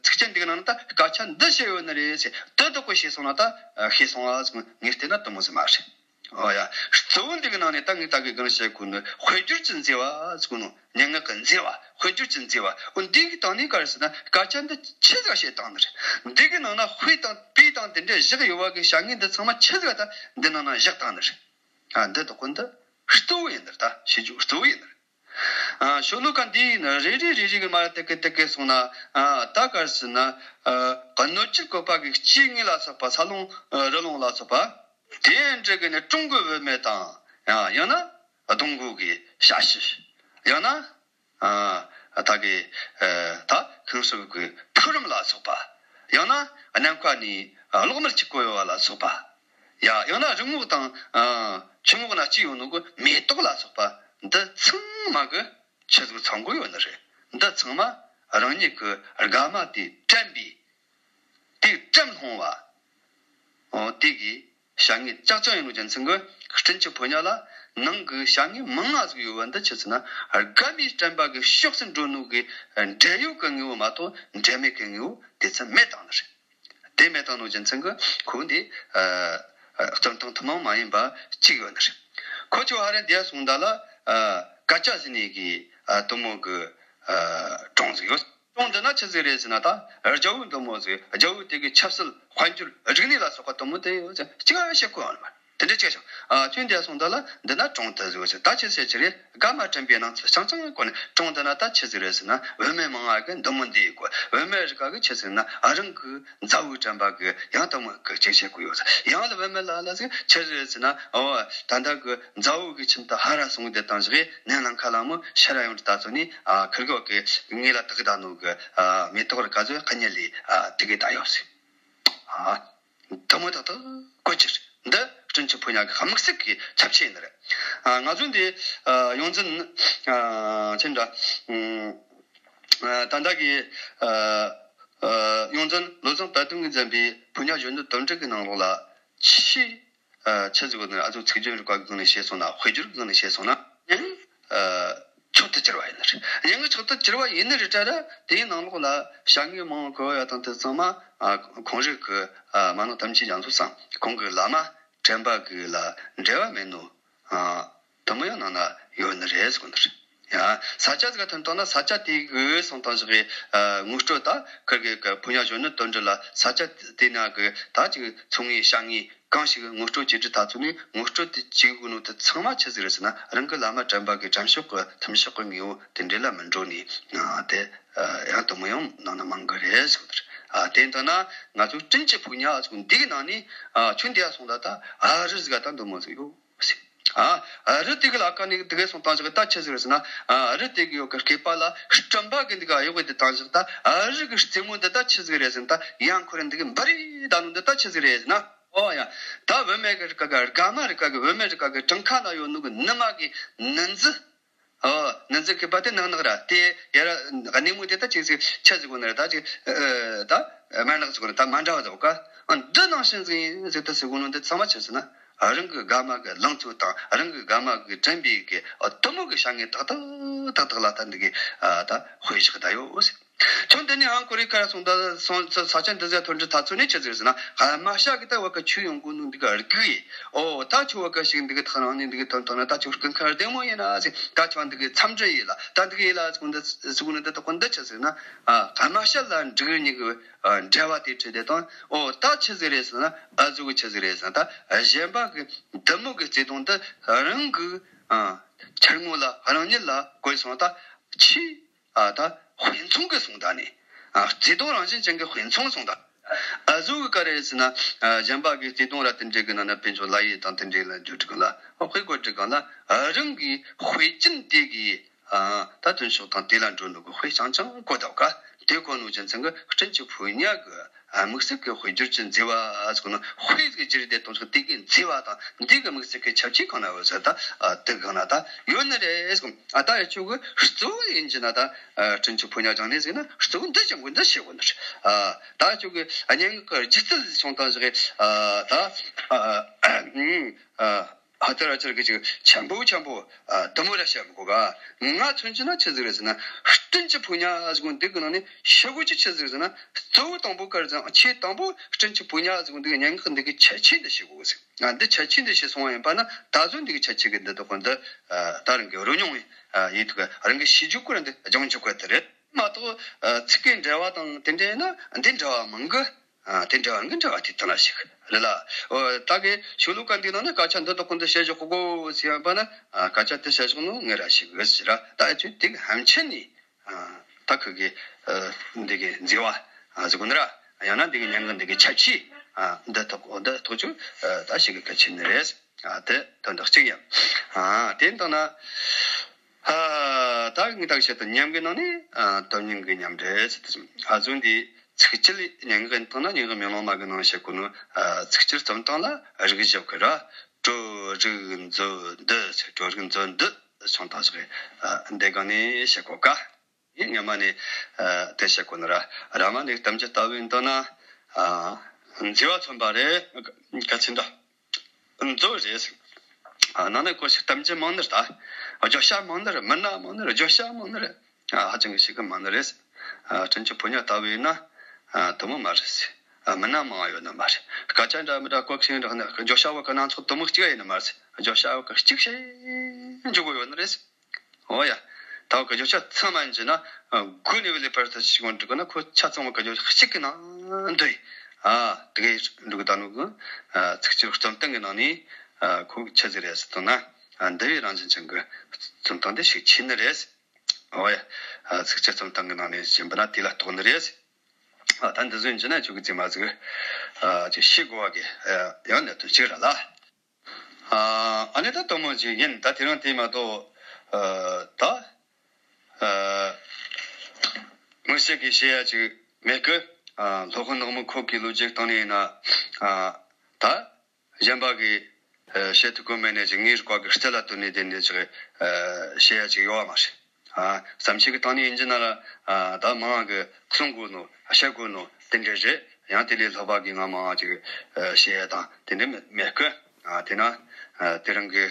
ཚིགས་བཅད་འདི་གི་ནང་ན་ད་སྐད་ཆ་འདི་བཤད་ཡོད་ནི་རེད། དེ་དག་པོ་ཤེས་སོང་ན་ད་ཤེས་སོང་ཨ་ཟེར་ངས་བལྟས་ན་དུ་མོ་ཟེར་མ་རེད། ཨོ་ཡ། གཙོ་བོ་འདི་གི་ནང་ནས་ད་ངས་ད་གི་གང་བཤད་དགོས་ནི་དཔེར་བརྗོད་ཀྱི་མཛེས་པ་ཟེར་གོ་ནོ། སྙན་ངག་གི་མཛེས་པ། དཔེར་བརྗོད་ཀྱི་མཛེས་པ། འོ་འདི་གི་སྟེང་ནས་ག་རེ་ཟེར་ན་སྐད་ཆ་འདི་ཆི་ཟིག་བཤད་བཏང་ནི་རེད། འདི་གི་ནང་ན་དཔེ་དང་དཔེ་དང་དེ་འདྲ་བཞག་ཡོད་པ་གི་བྱ་དངོས་འདི་ཚང་མ་ཆི་ཟིག་ད་འདི་ནང་ན་བཞག་བཏང་ནི་རེད། ཨ་འདི་དག་གོ་འདི་གཙོ་བོ་ཡིན་ནི་རེད། ད་བཤད་རྒྱུ་གཙོ་བོ་ཡིན་ནི་རེད། ཨ་ཤོ་ལོ་ཀ་འདི་ཡིན་ན་རེ་རེ་རེ་རེ་གི་མ་ར་དེ་གི་དེ་གི་སོང་ན་ཨ་ད་ག་རེ་ཟེར་ན་ཨ་གནོད་བྱེད་བཀོད་པ་གི་སྐྱེ་དངོས་ལ་སོགས་པ་ས་སློང་རི་ལོང་ལ་སོགས་པ། དེ་འདྲ་གི་ནི་གྲོང་གི་བུད་མེད་དང་ཡང་ཡང་ན་སྡོང་གོ་གི་ཞ་ཤི། ཡང་ན་ཨ་ད་གི་ཨ་ད་ཁང་སོགས་གི་ཕུག་རོན་ལ་སོགས་པ། ཡང་ན་ནམ་མཁའ་ནས་གློག་དམར་གཅིག་གོ་ཡོད་པ་ལ་སོགས་པ། ཡ་ཡང་ན་རི་ངོགས་དང་ཨ་ཆུ་ངོགས་ན་སྐྱེས་ཡོད་ནོ་གི་མེ་ཏོག་ལ་སོགས་པ་འདི་ཚང་མ་གི་ཆི་ཟིག་ཚང་གོ་ཡོད་ནི་རེད། འདི་ཚང་མ་རང་ཉིད་ཀྱི་དགའ་མ་དེ་དྲན་པའི་དེ་དྲན་སློང་བ། འོ་དེ་གི་བྱ་དངོས་ཅག་ཅག་ཡིན་ནོ་རྒྱུ་མཚན་གྱི་སྤྲིན་གྱི་ཕོ་ཉ་ལ་ནང་གི་བྱ་དངོས་མང་ང་ཟིག་ཡོད་པ་འདི་ཆི་ཟེར་ན་དགའ་མའི་དྲན་པ་གི་ཕྱོགས་སུ་འགྲོ་ནོ་གི་འབྲེལ་ཡོད་ཀྱི་དངོས་པོ་མ་གཏོགས་འབྲེལ་མེད་ཀྱི་དངོས་པོ་དེ་ཚོ་མེད་བཏང་ནི་རེད། དེ་མེད་བཏང་ནོ་རྒྱུ་མཚན་གྱི་ཁོ་འདི་ཨ་ཨ་སྟོན་སྟངས་ཐུན་མོང་མ་ཡིན་པ་གཅིག་ཡོད་ནི་རེད། ཁོ་ཆོ་ཧ་རན་དེ་སོང་ད་ལ་ཨ་སྐད་ཆ་ཟེར་ནས་གི་ཨ་དུ་མོ་གི་ཨ་གྲོང་ཟིག་ཡོད། གྲོང་འདི་ན་ཆི་ཟིག་རེད་ཟེར་ན་ད་རྒྱལ་པོ་དུ་མོ་ཟིག་རྒྱལ་པོ་དེ་གི་ཆབ་སྲིད་དཔལ་འབྱོར་རིག་གནས་ལ་སོགས་པ་དུ་མོ་དེ་ཡོད་ཟེར་གཅིག་ཨ་བཤད་གོ་ཡོད་ནི་མ་རེད། དེ་འདྲ་ཅིག་བྱུང་། ཨ་ཁྱོད་འདི་སོང་ད་ལ་འདི་ན་གྲོང་དུ་བཟོས་ཟེར། ད་ཁྱེད་ཟེར་ཅི་རེད། དགའ་མ་དྲན་པའི་སྣང་ཚུལ་རྐྱང་རྐྱང་གི་སྒོ་ནས། གྲོང་འདི་ན་ད་ཆི་ཟིག་རེད་ཟེར་ན། བུད་མེད་མང་ང་གི་འདི་མོ་འདི་ཡི་སྐོར། བུད་མེད་རིགས་ག་གི་ཆི་ཟེར་ན། ཨ་རང་གི་མཛའ་བོའི་དྲན་པ་གི་ཡང་དུ་མོ་གི་ཅིག་བཤད་གི་ཡོད་ཟེར། ཡང་ལ་བུད་མེད་ལ་ལ་ཟིག་ཆི་ཟིག་རེད་ཟེར་ན། ཨོ་ད་ལྟ་གི་མཛའ་བོ་གི་ཁྱིམ་དུ་ཧ་ར་སོང་དེ་དང་བཞག་ནས་ནང་ཁ་ལ་མོ་ཤ་ར་ཡོང་དུ་ད་ཚོ་ནི་ཨ་ཁིར་གོ་གི་ངེད་ལ་དག་ད་ནོ་གི་ཨ་མེ་ཏོག་རི་ག་ཚོད་ཁ་ཉལ་ལི་ཨ་དེ་གི་ད་ཡོད་ཟེར། ཨ། དུ་མོ་ཏག་ཏག་བཀོད་ཀྱི་རེད། འདི་སྤྲིན་གྱི་ཕོ་ཉ་གི་དམིགས་བསལ་གྱི་ཁྱབ་ཆེ་ཡིན་ནི་རེད། ཨ་ང་ཚོ་འདི་ཨ་ཡོངས་འཛིན་ཨ་ཅི་འདྲ་ཨ་ད་ལྟ་གི་ཨ་ཨ་ཡོངས་འཛིན་བློ་བཟང་དཔལ་ལྡན་གྱིས་མཛད་པའི་ཕོ་ཉ་གཞོན་ནུ་དོན་གྲུབ་ཀྱི་ནང་ལོགས་ལ་ཆེས་ཨ་ཆི་ཟིག་ནི་ཨ་ཚོ་ཚིག་སྦྱོར་རིག་པ་གི་སྒང་ནས་བཤད་སོང་ན། དཔེར་བརྗོད་ཀྱི་སྒང་ནས་བཤད་སོང་ན། ཨ་མཆོག་ཏུ་གྱུར་པ་ཡིན་ནི་རེད། སྙན་ངག་མཆོག་ཏུ་གྱུར་པ་ཡིན་ནི་རེད་དྲ་ར། དེའི་ནང་ལོགས་ལ་བྱ་དངོས་མང་པོ་ཡོད་དང་དེ་ཚང་མ་ཨ་ཁོང་རང་གི་ཨ་མ་ནོ་དམ་ཆོས་རྒྱ་མཚོ་ཚང་ཁོང་གི་བླ་མ་དྲན་པ་གི་ལ་འབྲེལ་བ་མེད་ནོ་ཨ་དུ་མོ་ཡང་ནང་ན་ཡོད་ནི་རེད་ཟེར་གོ་ནི་རེད། ཡ་ས་ཆ་ཟིག་ཐོན་བཏང་ན་ས་ཆ་དེ་གི་སོང་དང་ཞིག་གི་ཨ་ངོ་སྤྲོད། ད་ཁིར་གི་ཕོ་ཉ་གཞོན་ནུ་དོན་གྲུབ་ལ་ས་ཆ་དེ་ན་གི་ད་ཅིག་ཚོང་ངའི་བྱ་དངོས། གང་ཞིག་ངོ་སྤྲོད་བྱེད་དུས་ད་ཚོ་ནས་ངོ་སྤྲོད་དེ་བྱེད་དགོས་ནོ་དེ་ཚང་མ་ཆི་ཟིག་རེད་ཟེར་ན། རང་གི་བླ་མ་དྲན་པ་གི་དྲན་ཕྱོགས་ཀྱི་ཐུན་ཕྱོགས་ཀྱི་དངོས་པོ་དེ་འདྲ་ལ་མི་འགྲོ་ནས་ཨ་དེ་ཨ་ཡང་དུ་མོ་ཡང་ནང་ན་མང་གི་རེད་ཟེར་གི་རེད། ཨ་དེ་འདྲ་ན་ང་ཚོ་སྤྲིན་གྱི་ཕོ་ཉ་ཟེར་གོ་འདི་གི་ནང་ནས་ཨ་ཁྱོད་འདི་ཡ་སོང་ད་ད་ཨ་རི་ཟིག་ད་འདི་མོ་ཟིག་ཡོད་ཟེར། ཨ་ཨ་རི་དེ་གི་ལ་ཀ་ནས་དེ་གི་སོང་བཏང་ཞིག་ད་ཆི་ཟིག་རེད་ཟེར་ན། ཨ་རི་དེ་གི་ཡོད་གི་སྐེད་པ་ལ་སྤྲིན་པ་གི་འདི་ག་ཡོད་གི་དེ་བཏང་ཞིག་ད་ཨ་རི་གི་རྩེ་མོ་འདི་ད་ཆི་ཟིག་རེད་ཟེར་ན། ད་ཡང་ཁོ་ར་འདི་གི་འབར་རེ་ད་ནོ་འདི་ད་ཆི་ཟིག་རེད་ཟེར་ན། ཨོ་ཡ། ད་བུད་མེད་ཀྱི་རིགས་ཀ་གི་དགའ་མ་རིགས་ཀ་གི་བུད་མེད་རིགས་ཀ་གི་བྲང་ཁ་ན་ཡོད་ནོ་གི་ནུ་མ་གི་ནི་འཛི། ཨོ་ནི་འཛི་གི་པ་དེ་ནག་ནག་ར་དེ་ཡ་ར་གནས་མོ་དེ་ད་ཅིག་ཟིག་ཆི་ཟིག་གོ་ནི་ར་ད་ཅིག་ཨ་ད་དམར་ནག་ཟིག་གོ་ནི་ད་མ་འདྲ་བ་ཟིག་ག་ཨ་འདི་ནང་བཞིན་ཟིག་ཡིན་ཟིག་ད་ཟིག་གོ་ནོ་འདི་ཚང་མ་ཆི་ཟེར་ན། རང་གི་དགའ་མ་གི་ལང་ཚོ་དང་རང་གི་དགའ་མ་གི་དྲན་པའི་གི་ཨ་དུ་མོ་གི་བྱ་དངོས་ཏག་ཏག་ཏག་ཏག་ལ་ད་འདི་གི་ཨ་ད་དཔེ་བཞག་ད་ཡོད་ཟིག་ཁྱོད་འདི་ནས་ཧང་ཁོ་རེ་ཁ་སོང་ད་སོང་ས་ཆ་འདི་ཟ་ཐོན་འདྲི་ཐ་ཚོ་ནས་ཆི་ཟིག་ཟེར་ན། ཨ་མ་ཤ་གི་ད་བ་ཀ་ཆུ་ཡོང་གོ་ནོ་འདི་ག་རིག་གི། ཨོ་ད་ཆུ་བ་ཀ་ཞིག་འདི་གི་ཐག་རང་ནས་འདི་གི་ཐོན་ཐོན་ན་ད་ཆུ་སྐུ་མཁར་བདེ་མོ་ཡིན་ན་ཟེར། ད་ཆུ་འདི་གི་མཚམས་འདྲི་ཡིན་ལ་ད་འདི་གི་ཡིན་ལ་ཟེར་གོ་འདི་ཟེར་གོ་ནི་འདི་ད་གོ་འདི་ཆི་ཟེར་ན། ཨ་མ་ཤ་ལ་འབྲུག་གཉིས་གི་འབྲེལ་བ་དེ་ཁྲིད་དེ་དང་། ཨོ་ད་ཆི་ཟིག་རེད་ཟེར་ན། ཨ་ཟུག་གི་ཆི་ཟིག་རེད་ཟེར་ན། ད་གཞན་པ་གི་འདི་མོ་གི་བརྩེ་དུང་འདི་རང་གི་ཨ་ཆར་ངོ་ལ་རང་ཉིད་ལ་བཀོལ་སོང་ད་ཆི། ཨ་ད་དཔེ་མཚོན་གི་སོང་ད་ནི། ཨ་བརྩེ་དུང་རང་བཞིན་ཅན་གི་དཔེ་མཚོན་སོང་ད། ཨ་ཟུག་གི་ག་རེ་ཟེར་ན། ཨ་གཞན་པ་གི་བརྩེ་དུང་ར་དེ་འདྲའི་གི་ནང་ན་དཔེ་མཚོན་ལ་ཡི་དང་དེ་འདྲའི་ལ་འཇུ་དྲུག་ལ་ཨོ་དཔེ་གོ་དྲུག་ལ་ཨ་རང་གི་དཔེ་ཅན་དེ་གི་ཨ་ད་དོན་ཕྱོགས་དང་དེ་ལ་འགྲོ་ནོ་གི་དཔེ་ཅང་ཅང་གོ་ད་ག་དེ་གོ་ནོ་ཅན་ཚང་གི་སྤྲིན་གྱི་ཕོ་ཉ་གི་ཨ་དམིགས་བསལ་གྱི་དཔེ་སྦྱོར་གྱི་མཛེས་པ་ཟེར་གོ་ནོ། དཔེ་ཟིག་ཅི་རིགས་དེ་དོན་ཕྱོགས་དེ་གི་མཛེས་པ་དང་འདི་གི་དམིགས་བསལ་གྱི་ཁྱད་ཆོས་གང་ན་ཡོད་ཟེར་ད། ཨ་དེ་གང་ན་ད་ཡོད་ནི་རེད་ཟེར་གོ། ཨ་ད་ཡ་ཆོ་གི་གཙོ་བོ་ཡིན་གྱི་ན་ད། ཨ་སྤྲིན་གྱི་ཕོ་ཉ་སྦྱངས་ནས་ཟེར་ན་གཙོ་བོ་འདི་སྦྱང་དགོས་འདི་བྱེད་དགོས་ནི་རེད། ཨ་ད་ཡ་ཆོ་གི་སྙན་ངག་གི་སྒྱུ་རྩལ་ཟིག་སོང་དང་ཟིག་གི། ཨ་ད་ཨ་ཨ་ཨ་ཨ། ཧ་ཙི་ར་ཙིར་གི་ཅིག་ཆེན་པོ་ཆེན་པོ་ཨ་དུ་མོ་ར་བཤད་མི་དགོས་ག་ང་མཚོན་གྱི་ན་ཆི་ཟིག་རེད་ཟེར་ན། སྤྲིན་གྱི་ཕོ་ཉ་ཟེར་གོ་འདི་གི་ནང་ནས་ཤི་གོ་ཅི་ཆི་ཟིག་ཟེར་ན། གཙོ་བོ་དང་པོ་ག་རེ་ཟེར་ན། ཆེས་དང་པོ་སྤྲིན་གྱི་ཕོ་ཉ་ཟེར་གོ་འདི་གི་སྙན་ངག་འདི་གི་ཁྱད་ཆོས་འདི་ཤེས་དགོས་ཟེར། ང་འདི་ཁྱད་ཆོས་འདི་ཤེས་སོང་བ་ཡིན་པ་ན་ད་གཟོད་འདི་གི་ཁྱད་ཆོས་གི་འདི་དག་གོ་འདི་ད་རང་གི་རོ་མྱོང་བའི་ཡིན་ཐུག་ག་རང་གི་ཤེས་རྒྱུ་ཀུ་ར་འདི་སྦྱང་རྒྱུ་ཀུ་དེ་རེད་མ་གཏོགས། ཚིག་གི་འབྲེལ་བ་དང་དེ་འདྲ་ཡིན་ན་འདི་འབྲེལ་བ་མང་གི། ཨ་དེ་འདྲ་བ་གི་འདྲ་བ་དེ་ལྟ་ན་ཞིག་རེད་ལ། ཨོ་ད་གི་ཤོ་ལོ་ཀ་འདི་ནང་ན་སྐད་ཆ་འདི་དག་ཀུན་ཏུ་བཤད་བཞག་གོ་གོ་ཟེར་བ་ན། ཨ་སྐད་ཆ་དེ་བཤད་བཞག་ནོ་ངེད་ར་ཞིག་ཟེར་ར། ད་ཨ་ཅུ་དེ་གི་ཧམ་ཆེན་ནི་ཨ་ད་ཁུ་གི་ཨ་འདི་གི་མཛེས་པ་ཨ་ཟེར་གོ་ནི་ར། ཡང་ན་འདི་གི་སྙན་ངག་འདི་གི་ཁྱད་ཆོས་ཨ་འདི་དག་འདི་དག་ཆུ་ཨ་ད་ཞིག་གི་གལ་ཆེ་ནི་རེད། ཨ་དེ་དོན་དག་གཅིག་ཡིན། ཨ་དེ་ལྟ་ན། ཨ་ད་ངས་ད་བཤད་དོ་ཉམས་གི་ནང་ནས་ཨ་དོན་སྙིང་གི་མཉམ་འབྲེལ་ཟེར་དུ་ཨ་ཟོན་འདི་ཚིགས་བཅད་སྙན་ངག་ཡིན་དང་ན་སྙན་ངག་མེ་ལོང་མ་གི་ནང་བཤད་གོ་ནོ། ཨ་ཚིགས་བཅད་རྩོམ་སྟངས་ལ་རིགས་བཞི་གི་ར། གྲོ་རིག་མཛོད་འདི་ཟེར། གྲོ་རིག་མཛོད་འདི་སོང་ད་ཟེར། ཨ་འདི་གང་ནས་བཤད་གོ་ག་ཡིན་སྔ་མ་ནས་ཨ་དེ་བཤད་གོ་ནོ་ར། ར་མ་ནས་གཏམ་རྒྱུད་ལྟ་བུ་ཡིན་དང་ན་ཨ་མཛེས་པ་མཚོན་པ་རེད། གལ་ཆེན་འདྲ། མཛོད་རེད། ཨ་ནང་ནས་ཁོ་ཞིག་གཏམ་རྒྱུད་མང་ནི་རེད་ད། བརྗོད་བྱ་མང་ནི་རེད། མི་སྣ་མང་ནི་རེད། བརྗོད་བྱ་མང་ནི་རེད། ཨ་ཧ་ཅང་གི་ཞིག་གི་མང་ནི་རེད། ཨ་སྤྲིན་གྱི་ཕོ་ཉ་ལྟ་བུ་ཡིན་ན་ཨ་དུ་མོ་མ་རེད་ཟེར། ཨ་མི་སྣ་མང་ཡོད་ནི་མ་རེད། སྐད་ཆ་འདྲ་མི་འདྲ་གོ་ཤིང་འདྲ་ནི་བརྗོད་བྱ་བ་གི་སྣ་ཚོགས་དུ་མོ་གཅིག་ཡིན་ནི་མ་རེད། བརྗོད་བྱ་བ་གི་གཅིག་བྱས་འཇུག་གི་ཡོད་ནི་རེད། འོ་ཡ། ད་བར་གི་བརྗོད་བྱ་ཚང་མ་ཡིན་གྱི་ན། དགུ་ནས་བུད་ལས་བར་དུ་ཞིག་འགྲིག་གི་ན་ཁོ་ཆ་ཚང་བར་གི་བརྗོད་བྱ་གཅིག་གི་ནང་འདུས། ཨ་དེ་གའི་འགྲིག་གི་ད་ནུ་གི། ཚིགས་བཅད་རྩོམ་སྟངས་གི་ནང་ནས་ཁོ་ཆི་ཟིག་རེད་ཟེར་དང་ན། འདི་བའི་རང་བཞིན་ཅན་གི་རྩོམ་སྟངས་འདི་ཤུགས་ཆེ་ནི་རེད། འོ་ཡ། ཚིགས་བཅད་རྩོམ་སྟངས་གི་ནང་ནས་ཡིན་པ་ན་དེ་ལ་གཏོགས་ནི་རེད། ཨ་ད་འདི་ཟོན་གྱི་ན་ཁྱོད་ཀྱི་ཚེ་མ་ཟིག་ཅིག་ཤེས་དགོས་བ་གི་ཡང་གནད་དོན་གཅིག་ར་ལ། ཨ་ནི་ད་དོན་མོ་ཅིག་ཡིན། ད་དེ་རིང་དེ་མ་གཏོགས་ཨ་ད་ཨ་དམིགས་བསལ་གྱི་བཤད་ཡ་ཅིག་མེད་གི། ཨ་སློབ་དཔོན་ནག་མོ་ཁོ་གི་ལོ་རྒྱུས་སྟེང་ནས་ཡིན་ན་ཨ་ད་གཞན་པ་གི་ཨ་བཤད་ཐུབ་ཀྱི་མེད་ནས་ཅིག་ངའི་རིག་པ་གི་རྩལ་ལ་བརྟེན་ནས་དེ་འདྲ་ཅིག་ཨ་བཤད་ཡ་ཅིག་ཡོད་བ་མ་རེད། ཨ་བསམ་ཤེས་ཀྱི་སྟེང་ནས་ཡིན་གྱི་ན་ལ། ཨ་ད་མང་གི་གསུང་དགོས་ནོ་བཤད་དགོས་ནོ་དེ་འདྲ་རེད། ཡང་དེ་ལས་ལྷག་པ་གི་ང་མང་ཅིག་ཨ་བཤད་ཡ་དང་དེ་འདྲ་མེད་མེད་གི། ཨ་དེ་ན་ཨ་དེ་རིང་གི་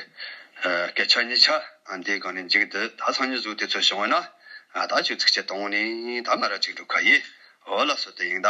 ཨ་སྐད་ཆ་གཉིས་ཆ་ཨ་འདིའི་སྒང་ནས་མཇུག་བསྡུ། ད་སང་ཉིན་གཟུགས་དེ་ཚོ་བྱུང་བ་ན་ཨ་ད་ཁྱོད་ཚིགས་བཅད་དང་པོ་ནས་ད་མ་ར་ཅིག་འགྲུབ་ཁ་ཡིན། འོ་ལགས་སོ། དེ་ཡིན་ད།